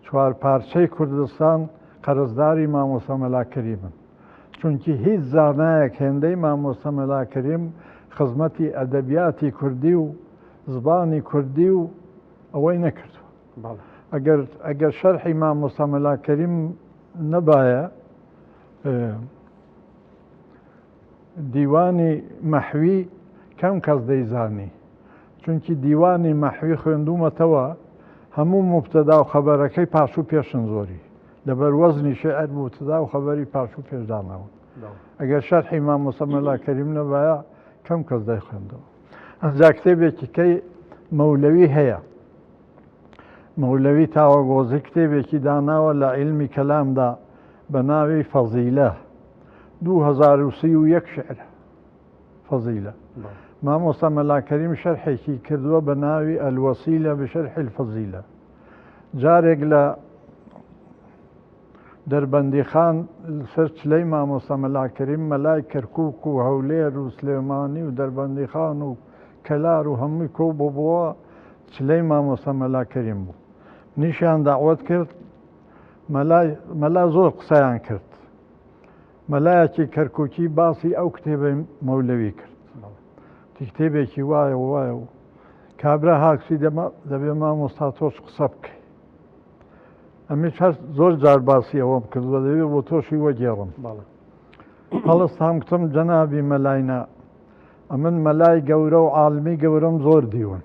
B: چوارپارچەی کوردستان قەرزداری مامۆستا مەلا کەریمن چونکی هیچ زانایەک هێندەی مامۆستا مەلا کەریم خزمەتی ئەدەبیاتی کوردی و زبانی کوردی و ئەوەی نەکردووە ئەگەر ئەگەر شەرحی مامۆستا مەلا کەریم نەبایە دیوانی مەحوی کەم کەس دەیزانی چونکی دیوانی مەحوی خوێندوومەتەوە هەموو موبتەدا و خەبەرەکەی پاش و پێشن زۆری لەبەر وەزنی شیعر موبتەدا و خەبەری پاش و پێش داناون ئەگەر شەرحی مامۆستا مەلا کەریم نەبایە کەم کەس دەیخوێندەوە ئەنجا کتێبێکی کەی مەولەوی هەیە مەولەوی تاوەگۆزی کتێبێکی داناوە لە عیلمی کەلامدا بە ناوی فەزیلە 2031 شعرە فەزیلە مامۆستا مەلا کەریم شەرحێکی کردووە بە ناوی الوسیلە بشرح الفضیلە جارێک لە دەربەندیخان سەر چلەی مامۆستا مەلا کەریم مەلای کەرکوک و هەولێر و سلێمانی و دەربەندیخان و کەلار و هەمووی کۆ بۆبووە چلەی مامۆستا مەلا کەریم بوو نیشیان داوت کرد مەلا زۆر قسەیان کرد مەلایەکی کەرکوکی باسی ئەو کتێبەی مەولەوی کرد تی کتێبێکی وایە و وایە و کابرا هاکسی دەبێ مامۆستا تۆش قسە بکەی ئەمیش هەر زۆر جار باسی ئەوەم کردووە دەبێ بۆ تۆشی وەگێڕم هەڵستام گوتم جەنابی مەلاینا ئەمن مەلای گەورە و عالمی گەورەم زۆر دیون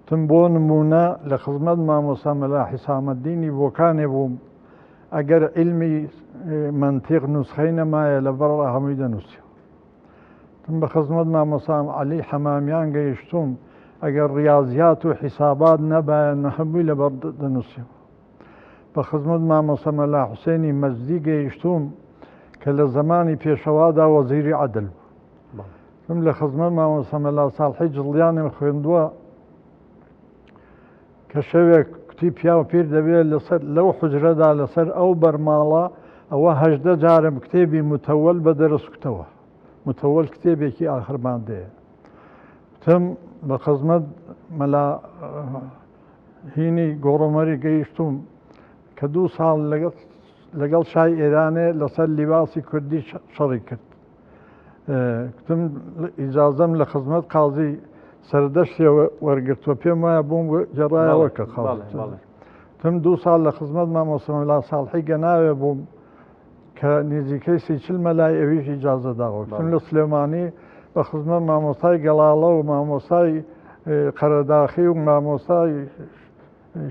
B: تم بۆ نمونە لە خزمەت مامۆستا مەلا حیسامەدینی بۆکانێ بووم ئەگەر عیلمی مەنتیق نوسخەی نەمایە لەبەر هەمووی دەنووسیەوە. تم بە خزمەت مامۆسام عەلی حەمامیان گەیشتوم ئەگەر ڕیازیات و حیسابات نەبایە هەمووی لەبەر دەنووسیەوە. بە خزمەت مامۆستا مەلا حوسێنی مەجدی گەیشتوم کە لە زەمانی پێشەوادا وەزیری عەدل بوو. تم لە خزمەت مامۆستا مەلا ساڵحی جڵیانم خوێندووە کە شەوێک کوتی پیاو پیر دەبێت لەسەر لەو حوجرەدا لەسەر ئەو بەرماڵە ئەوە 18 جارم کتێبی متەوەل بە دەرس کوتەوە متەوەل کتێبێکی ئاخرماندەیە تم بە خزمەت مەلا هینی گۆڕۆمەری گەیشتوم کە دوو ساڵ لەگەڵ شای ئێرانێ لەسەر لیباسی کوردی شەڕی کرد کوتم ئیجازەم لە خزمەت قازی سەردەشتێ وەرگرتووە پێم وایە بۆم گەڕایەوە کە قازی دوو ساڵ لە خزمەت مامۆستا مەلا ساڵحی گەناوێ بووم کە نزیکەی 30 مەلای ئەویش ئیجازە داوە کوتم لە سلێمانی بە خزمەت مامۆستای گەڵاڵە و مامۆستای قەرەداخی و مامۆستای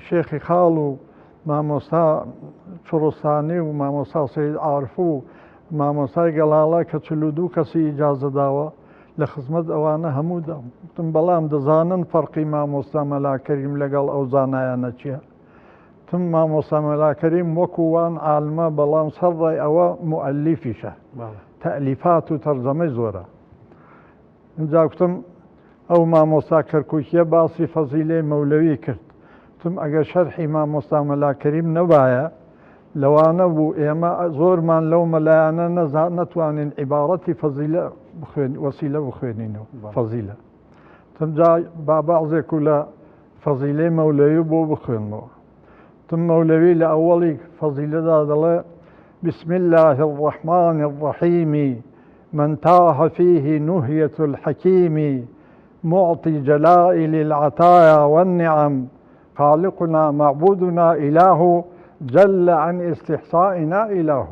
B: شێخی خاڵ و مامۆستا چوڕستانی و مامۆستا سەید عارف و مامۆستای گەڵاڵە کە 42 کەسی ئیجازە داوە. لە خزمەت ئەوانە هەموو وتم بەڵام دەزانن فەرقی مامۆستا مەلا کەریم لەگەڵ ئەو زانایانە چییە؟ تم مامۆستا مەلا کەریم وەکو وان عالمە بەڵام سەر ڕای ئەوە موئەلیفیشە تەئلیفات و تەرجەمەی زۆرە. ئینجا کوتم ئەو مامۆستا کەرکوکیە باسی فەزیلەی مەولەوی کرد وتم ئەگەر شەرحی مامۆستا مەلا کەریم نەبایە لەوانە بوو ئێمە زۆرمان لەو مەلایانە نەزا نەتوانین عیباڕەتی فەزیلە بخوێن وەسیلە بخوێنینەوە فەزیلە تم جا با بەعزێک و لە فەزیلەی مەولەوی بۆ بخوێنمەوە تم مەولەوی لە ئەوەڵی فەزیلەدا دەڵێ بسم الله الرحمن الرحیم من تاه فيه نهية الحكيم معطي جلائل العطايا والنعم خالقنا معبودنا إله جل عن استحصائنا إله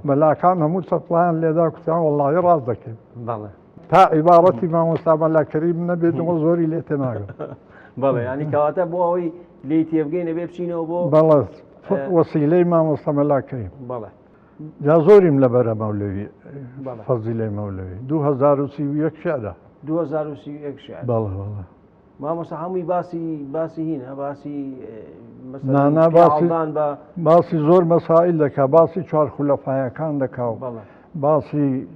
B: مەلاکان هەموو چەپڵیان لێدا کوتیان وەڵڵاهی ڕاست دەکەین
A: بەڵێ
B: تا عیباڕەتی مامۆستا مەلا کەریم نەبێتەوە زۆری لێ تێناگەم
A: بەڵێ ینی کەواتە بۆ ئەوەی لێی تێبگەین ئەبێ بچینەوە بۆ
B: بەڵێ وەسیلەی مامۆستا مەلا کەریم
A: بەڵێ
B: جا زۆریم لەبەرە مەولەوی فەزیلەی مەولەوی 2031 شعرە
A: 2031 شعر
B: بەڵێ بەڵێ
A: مامۆستا هەمووی باسی باسی هینە باسی
B: نانا باسی بە باسی زۆر مەسائل دەکا باسی چوار خولەفایەکان دەکا و باسی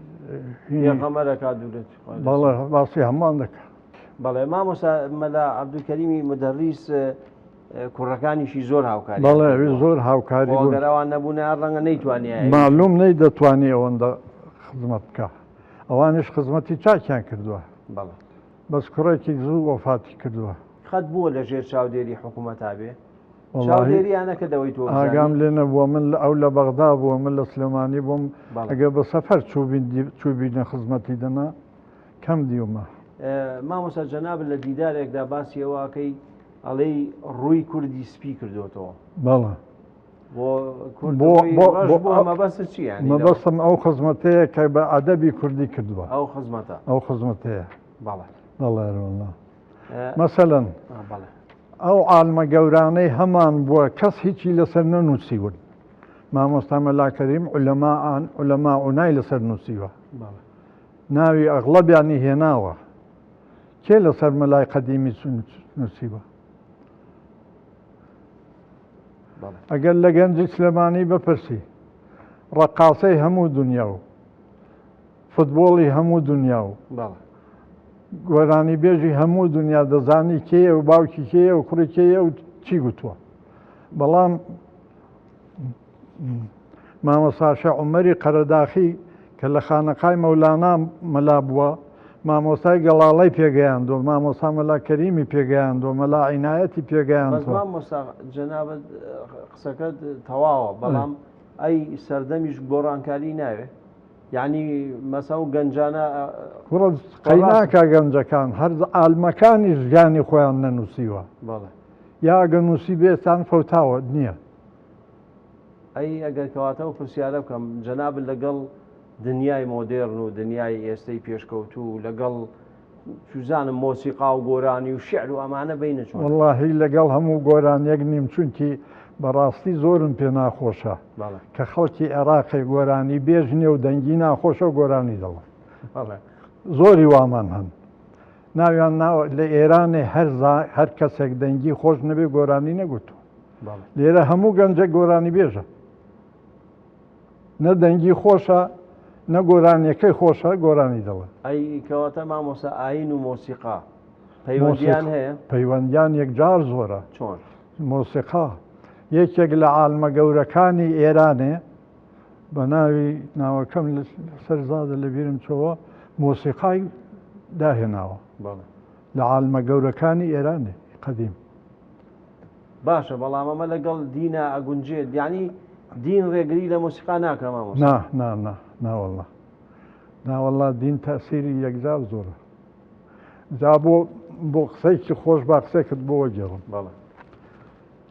A: پێغەمبەرەکە دوورت
B: بەڵێ باسی هەمان دەکا
A: بەڵێ مامۆستا مەلا عەبدولکەریمی مدەڕیس کوڕەکانیشی زۆر هاوکاری
B: بەڵێ ئەوی زۆر هاوکاری بوون.
A: گەر ئەوان نەبوونایە ڕەنگە نەیتوانیایە.
B: مەعلوم نەیدەتوانی ئەوەندە خزمەت بکا. ئەوانیش خزمەتی چاکیان کردووە.
A: بەڵێ.
B: بەس کوڕێکی زوو وەفاتی کردووە.
A: قەت بووە لە ژێر چاودێری حکوومەتا بێ؟ چاودێریان نەکرد ئەوەی تۆ بزانی؟
B: ئاگام لێ نەبووە من ئەو لە بەغدا بووە من لە سلێمانی بووم ئەگەر بە سەفەر چووبینە خزمەتی دەنا کەم دیومە.
A: مامۆستا جەنابت لە دیدارێکدا باسی ئەوە ئەکەی ئەڵێی ڕووی کوردی سپی کردۆتەوە.
B: بەڵێ.
A: بۆ کورد بۆ بۆ ڕەش بووە مەبەستت چییە یانی لەوە؟
B: مەبەستم ئەو خزمەتەیە کە بە ئەدەبی کوردی کردووە.
A: ئەو خزمەتە.
B: ئەو خزمەتەیە.
A: بەڵێ.
B: بەڵێ ئەرێ مەسەلەن
A: بەڵێ.
B: ئەو عالمە گەورانەی هەمان بووە کەس هیچی لەسەر نەنووسیون. مامۆستا مەلا کەریم عولەماء عولەماء لەسەر نووسیوە.
A: بەڵێ.
B: ناوی ئەغڵەبیانی هێناوە. کێ لەسەر مەلای قەدیمی نووسیوە؟ ئەگەر لە گەنجی سلێمانی بپرسی ڕەقاسەی هەموو دنیا و فوتبۆڵی هەموو دنیا و گۆرانی بێژی هەموو دنیا دەزانی کێیە و باوکی کێیە و کوڕی کێیە و چی گوتووە بەڵام مامۆستا شێخ عومەری قەرەداخی کە لە خانەقای مەولانا مەلا بووە، مامۆستای گەڵاڵەی پێگەیاندووە، مامۆستا مەلا کەریمی پێگەیاندووە، مەلا عینایەتی
A: بەس
B: پێگەیاندووە.
A: مامۆستا جەنابت قسەکەت تەواوە بەڵام ئەی سەردەمیش گۆڕانکاری ناوێ یعنی مەسا و گەنجانە
B: کوڕە قەی ناکا گەنجەکان هەر عالمەکانیش ژیانی خۆیان نەنووسیوە
A: بەڵێ
B: یا ئەگەر نووسی بێتان فەوتاوە نییە.
A: ئەی ئەگەر کەواتە ئەو پرسیارە بکەم جەنابت لەگەڵ دنیای مۆدێرن و دنیای ئێستەی پێشکەوتوو لەگەڵ چوزانم مۆسیقا و گۆرانی و شعر و ئەمانە بینە چۆن؟
B: وەڵاهی لەگەڵ هەموو گۆرانیەک نیم چونکی بەڕاستی زۆرم پێ ناخۆشە کە خەڵکی عێراقێ گۆرانی بێژ نیە و دەنگی ناخۆشە و گۆرانی دەڵێ زۆری وامان هەن ناویان ناوە لە ئێرانێ هەر کەسێک دەنگی خۆش نەبێ گۆرانی نەگوتووە لێرە هەموو گەنجە گۆرانی بێژە نە دەنگی خۆشە نە گۆرانیەکەی خۆشە گۆرانی دەڵێ.
A: ئەی کەواتە مامۆستا ئاین و مۆسیقا پەیوەندیان هەیە؟
B: پەیوەندیان یەکجار زۆرە.
A: چۆن؟
B: مۆسیقا یەکێک لە عالمە گەورەکانی ئێرانێ بە ناوی ناوەکەم لەسەر زادە لەبیرم چۆوە مۆسیقای داهێناوە لە عالمە گەورەکانی ئێرانێ قەدیم.
A: باشە بەڵام ئەمە لەگەڵ دینا ئەگونجێت یعنی دین ڕێگری لە مۆسیقا ناکە مامۆستا؟
B: نا نا نا ناوەڵا ناوەڵا دین تەسیری یەکجار زۆرە جا بۆ بۆ قسەیەکی خۆش با قسەکت بۆ وەگێڕم
A: بەڵێ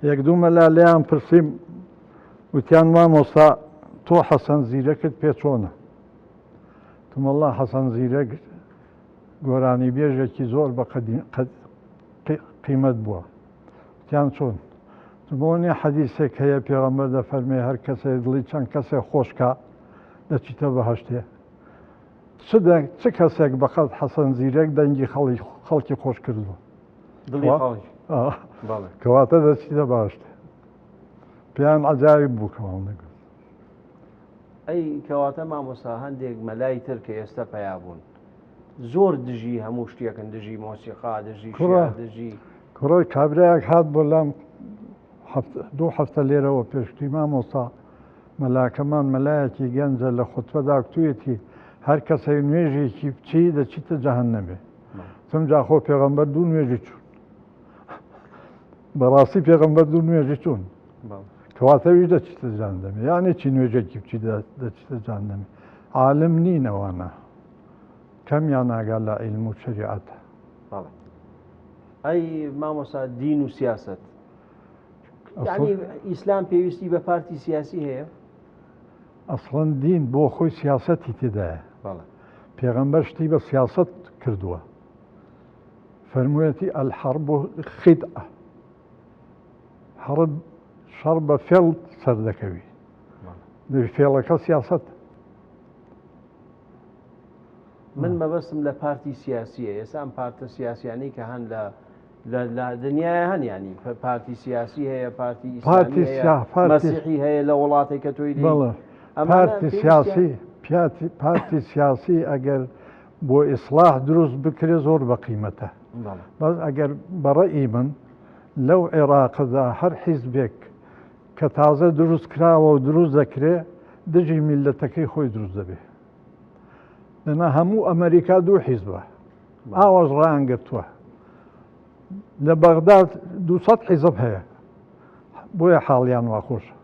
B: یەک دوو مەلا لێیان پرسیم وتیان مامۆستا تۆ حەسەن زیرەکت پێ چۆنە تمەڵا حەسەن زیرەک گۆرانی بێژێکی زۆر بە قیمەت بووە وتیان چۆن؟ وتم بۆ نیە حەدیسێک هەیە پێغەمبەر دەفەرمێ هەر کەسێ دڵی چەند کەسێ خۆش کا دەچیتە بەهەشتێ. چ دەنگ چ کەسێک بەقەد حەسەن زیرەک دەنگی خەڵی خەڵکی خۆش کردووە؟
A: دڵی خەڵک. بەڵێ.
B: کەواتە دەچیتە باشت. پێیان عەجایب بوو کە وام دەگوت.
A: ئەی کەواتە مامۆستا هەندێک مەلای تر کە ئێستا پەیا بوون زۆر دژی هەموو شتێکن دژی مۆسیقا دژی
B: کوڕە
A: دژی
B: کوڕە کابرایەک هات بۆ لام دوو هەفتە لێرەوە پێشتی مامۆستا مەلاکەمان مەلایەکی گەنجە لە خوتبەدا کوتویەتی هەر کەسێک نوێژێکی بچی دەچیتە جەهەنەمێ تم جا خۆ پێغەمبەر دوو نوێژی چوون بەڕاستی پێغەمبەر دوو نوێژی چوون کەواتە ویش دەچیتە جەهەنەمێ یانێ چی نوێژێکی بچی دەچیتە جەهەنەمێ عالم نین ئەوانە کەمیان ئاگا لە عیلم و شەریعەتە
A: ئەی مامۆسا دین و سیاست یعنی ئیسلام پێویستی بە پارتی سیاسی هەیە؟
B: ئەسڵەن دین بۆ خۆی سیاسەتی تێدایە پێغەمبەر شتی بە سیاسەت کردووە فەرموویەتی الحرب خدعە حرب شەڕ بە فێڵ سەردەکەوی دەبی فێڵەکە سیاسەت
A: من مەبەستم لە پارتی سیاسیە ئێستا ئەم پارتە سیاسیانەی کە هەن لە لە دنیاە هەن ینی پارتی سیاسی هەیە پارتی
B: پارتی
A: مەسیحی هەیە لە وڵاتێک کە تۆی
B: بەڵێ پارتی سیاسی پیاتی پارتی سیاسی ئەگەر بۆ ئیسلاح دروست بکرێ زۆر بە قیمەتە بەس ئەگەر بەڕئی من لەو عێراقدا هەر حیزبێک کە تازە دروست کراوە و دروست دەکرێ دژی میلەتەکەی خۆی دروست دەبێ دەنا هەموو ئەمریکا دوو حیزبە ئاواش ڕایان گرتووە لە بەغدا 200 حیزب هەیە بۆیە حاڵیان وا خۆشە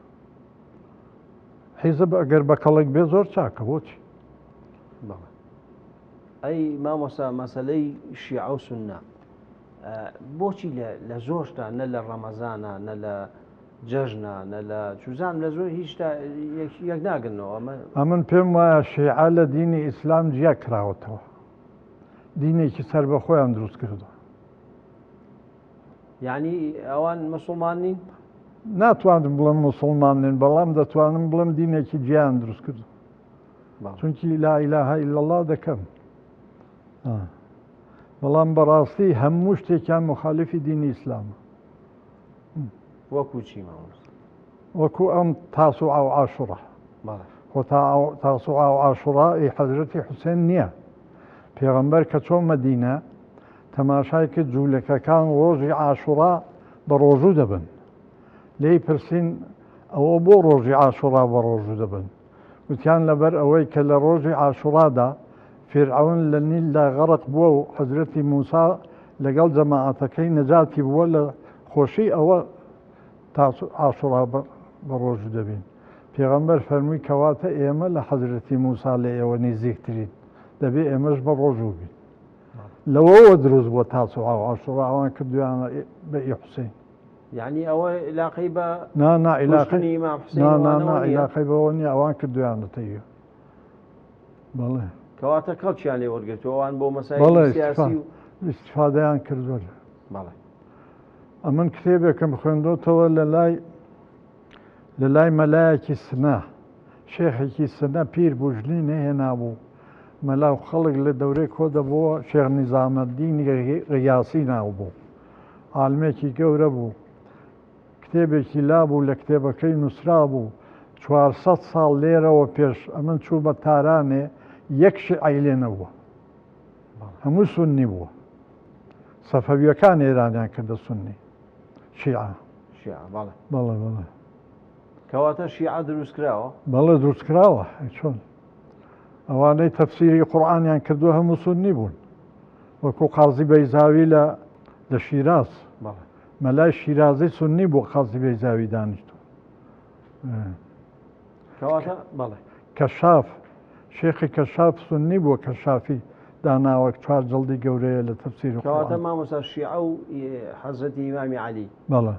B: حیزب ئەگەر بە کەڵک بێ زۆر چاکە بۆچی
A: ئەی مامۆسا مەسلەی شیعە و سنە بۆچی لە زۆرشتا نە لە ڕەمەزانە نە لە جەژنە نە لە چوزان لە زۆر هیچ یەک ناگرنەوە ئەمە
B: ئەمن پێم وایە شیعە لە دینی ئیسلام جیا کراوەتەوە دینێکی سەر بە خۆیان دروست کردووە.
A: یعنی ئەوان مسلمان نین؟
B: ناتوانم بڵێم مسلمان نین بەڵام دەتوانم بڵێم دینێکی جیان دروست کردو چونکی لا إله إلا الله دەکەن بەڵام بەڕاستی هەموو شتێکیان مخالفی دینی ئیسلامە
A: وەکو چی مامۆستا؟
B: وەکو ئەم تاسوعا و عاشوڕا. خۆ تاسوعا و عاشوڕا ئی حەزرەتی حوسێن نییە. پێغەمبەر کە چۆ مەدینە تەماشای کرد جوولەکەکان ڕۆژی عاشوڕا بە ڕۆژوو دەبن. لێی پرسین ئەوە بۆ ڕۆژی عاشوڕا بە ڕۆژوو دەبن؟ وتیان لەبەر ئەوەی کە لە ڕۆژی عاشوڕادا فیرعەون لە نیلدا غەڕق بووە و حەزرەتی موسا لەگەڵ جەماعەتەکەی نەجاتی بووە لە خۆشی ئەوە تا عاشوڕا بە ڕۆژوو دەبین. پێغەمبەر فەرمووی کەواتە ئێمە لە حەزرەتی موسا لە ئێوە نیزیکترین، دەبێ ئێمەش بە ڕۆژوو بین. لەوەوە دروست بووە تاسوعا و عاشوڕا ئەوان کردویانە بە ئی حوسەین.
A: یعنی ئەوە علاقەی بە
B: نا نا علاقەی
A: کوشتنی ئیمام حوسەین
B: نا نا
A: وانەوە
B: نا
A: نییە؟
B: علاقەی بەوە نییە ئەوان کردویانەتە ئی بەڵێ.
A: کەواتە کەڵکیان لێ وەرگرتووە ئەوان بۆ مەسایلی
B: بەڵێ
A: سیاسی و
B: ئیستفادەیان کردووە.
A: بەڵێ.
B: ئەمن کتێبێکم خوێندۆتەوە لە لای لە لای مەلایەکی سنە شێخێکی سنە پیر بوو ژنی نەهێنابوو مەلا و خەڵک لە دەورەی کۆ دەبووە شێخ نیزامەدینی غیاسی ناو بوو عالمێکی گەورە بوو کتێبێکی لابوو لە کتێبەکەی نووسرا بوو 400 ساڵ لێرەوە پێش ئەمن چوومە تارانێ یەک شیعەی لێ نەبووە هەموو سوننی بووە سەفەویەکان ئێرانیان کردە سوننی شیعە
A: شیعە بەڵێ
B: بەڵێ بەڵێ
A: کەواتە شیعە دروست کراوە
B: بەڵێ دروست کراوە چۆن ئەوانەی تەفسیری قورئانیان کردووە هەموو سوننی بوون وەکو قازی بەیزاوی لە لە شیراز مەلای شیرازی سوننی بوو قازی بەیزاوی دانیشتوو
A: کەواتە بەڵێ.
B: کەشاف، شێخی کەشاف سوننی بووە کەشافی داناوە چوار جڵدی گەورەیە لە تەفسیری
A: کەواتە
B: قورئان.
A: مامۆستا شیعە و حەزرەتی ئیمامی عەلی
B: بەڵێ.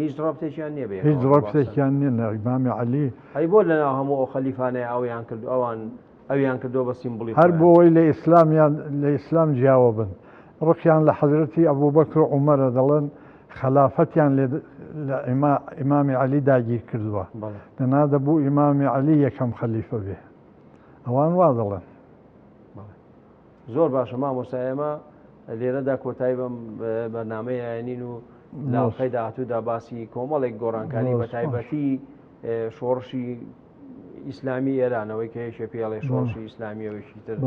A: هیچ ڕەبتێکیان نییە بە
B: هیچ
A: یەکەوە بە قسە.
B: ڕەبتێکیان نییە نە ئیمامی عەلی.
A: ئەی بۆ لەناو هەموو ئەو خەلیفانەیە ئەویان کرد ئەوان ئەویان کردووە بە سیمبولی
B: هەر
A: خۆیان؟
B: بۆ ئەوەی لە ئیسلامیان لە ئیسلام جیاوە بن. ڕقیان لە حەزرەتی ئەبوبەکر و عومەرە دەڵێن خەلافەتیان لێ لە ئیمامی عەلی داگیر کردووە دەنا دەبوو ئیمامی عەلی یەکەم خەلیفە بێ ئەوان وا دەڵێن.
A: زۆر باشە مامۆستا ئێمە لێرەدا کۆتایی بەم بەرنامەیە ئەیەنین و لە ئەڵقەی داهاتوودا باسی کۆمەڵێک گۆڕانکاری بە تایبەتی شۆڕشی ئیسلامی ئێرانەوەی کە یەکێ پێڵێ شۆڕشی ئیسلامیەوەشی تر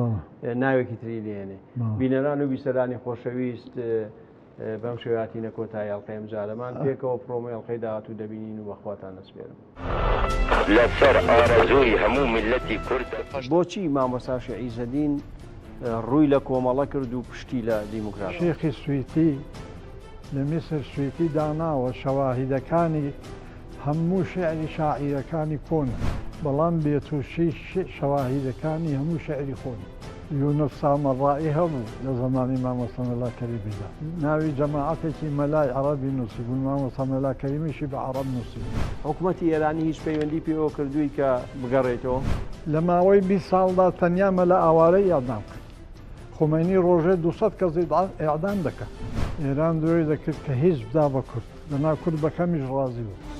A: ناوێکی تری لێنێ بینەران و بیسەرانی خۆشەویست بەم شێوە هاتینە کۆتایی ئەڵقەی ئەمجارەمان، پێکەوە پرۆمۆی ئەڵقەی داهاتوو دەبینین و بەخواتان دەسپێرم.
C: لەسەر ئارەزووی هەموو میللەتی کوردە.
A: بۆچی مامۆستا شێخ عیزەدین ڕووی لە کۆمەڵە کرد و پشتی لە دیموکرات کرد؟
B: شێخی سویتی لە میسر سویتی داناوە شەواهیدەکانی هەموو شیعری شاعیرەکانی کۆنە بەڵام بێتوشی شەواهیدەکانی هەموو شیعری خۆنی. یونس سامەڕائی هەبوو لە زەمانی مامۆستا مەلا کەریمیدا ناوی جەماعەتێکی مەلای عەڕەبی نووسیبوون مامۆستا مەلا کەریمیشی بە عەڕەب نووسیبوو.
A: حکومەتی ئێرانی هیچ پەیوەندی پێوە کردووی کە بگەڕێیتەوە؟
B: لە ماوەی 20 ساڵدا تەنیا مەلا ئاوارەی ئیعدام کرد. خومەینی ڕۆژێ 200 کەس ئیعدام دەکا. ئێران درۆی دەکرد کە هیچ بدا بە کورد، دەنا کورد بە کەمیش ڕازی بوو.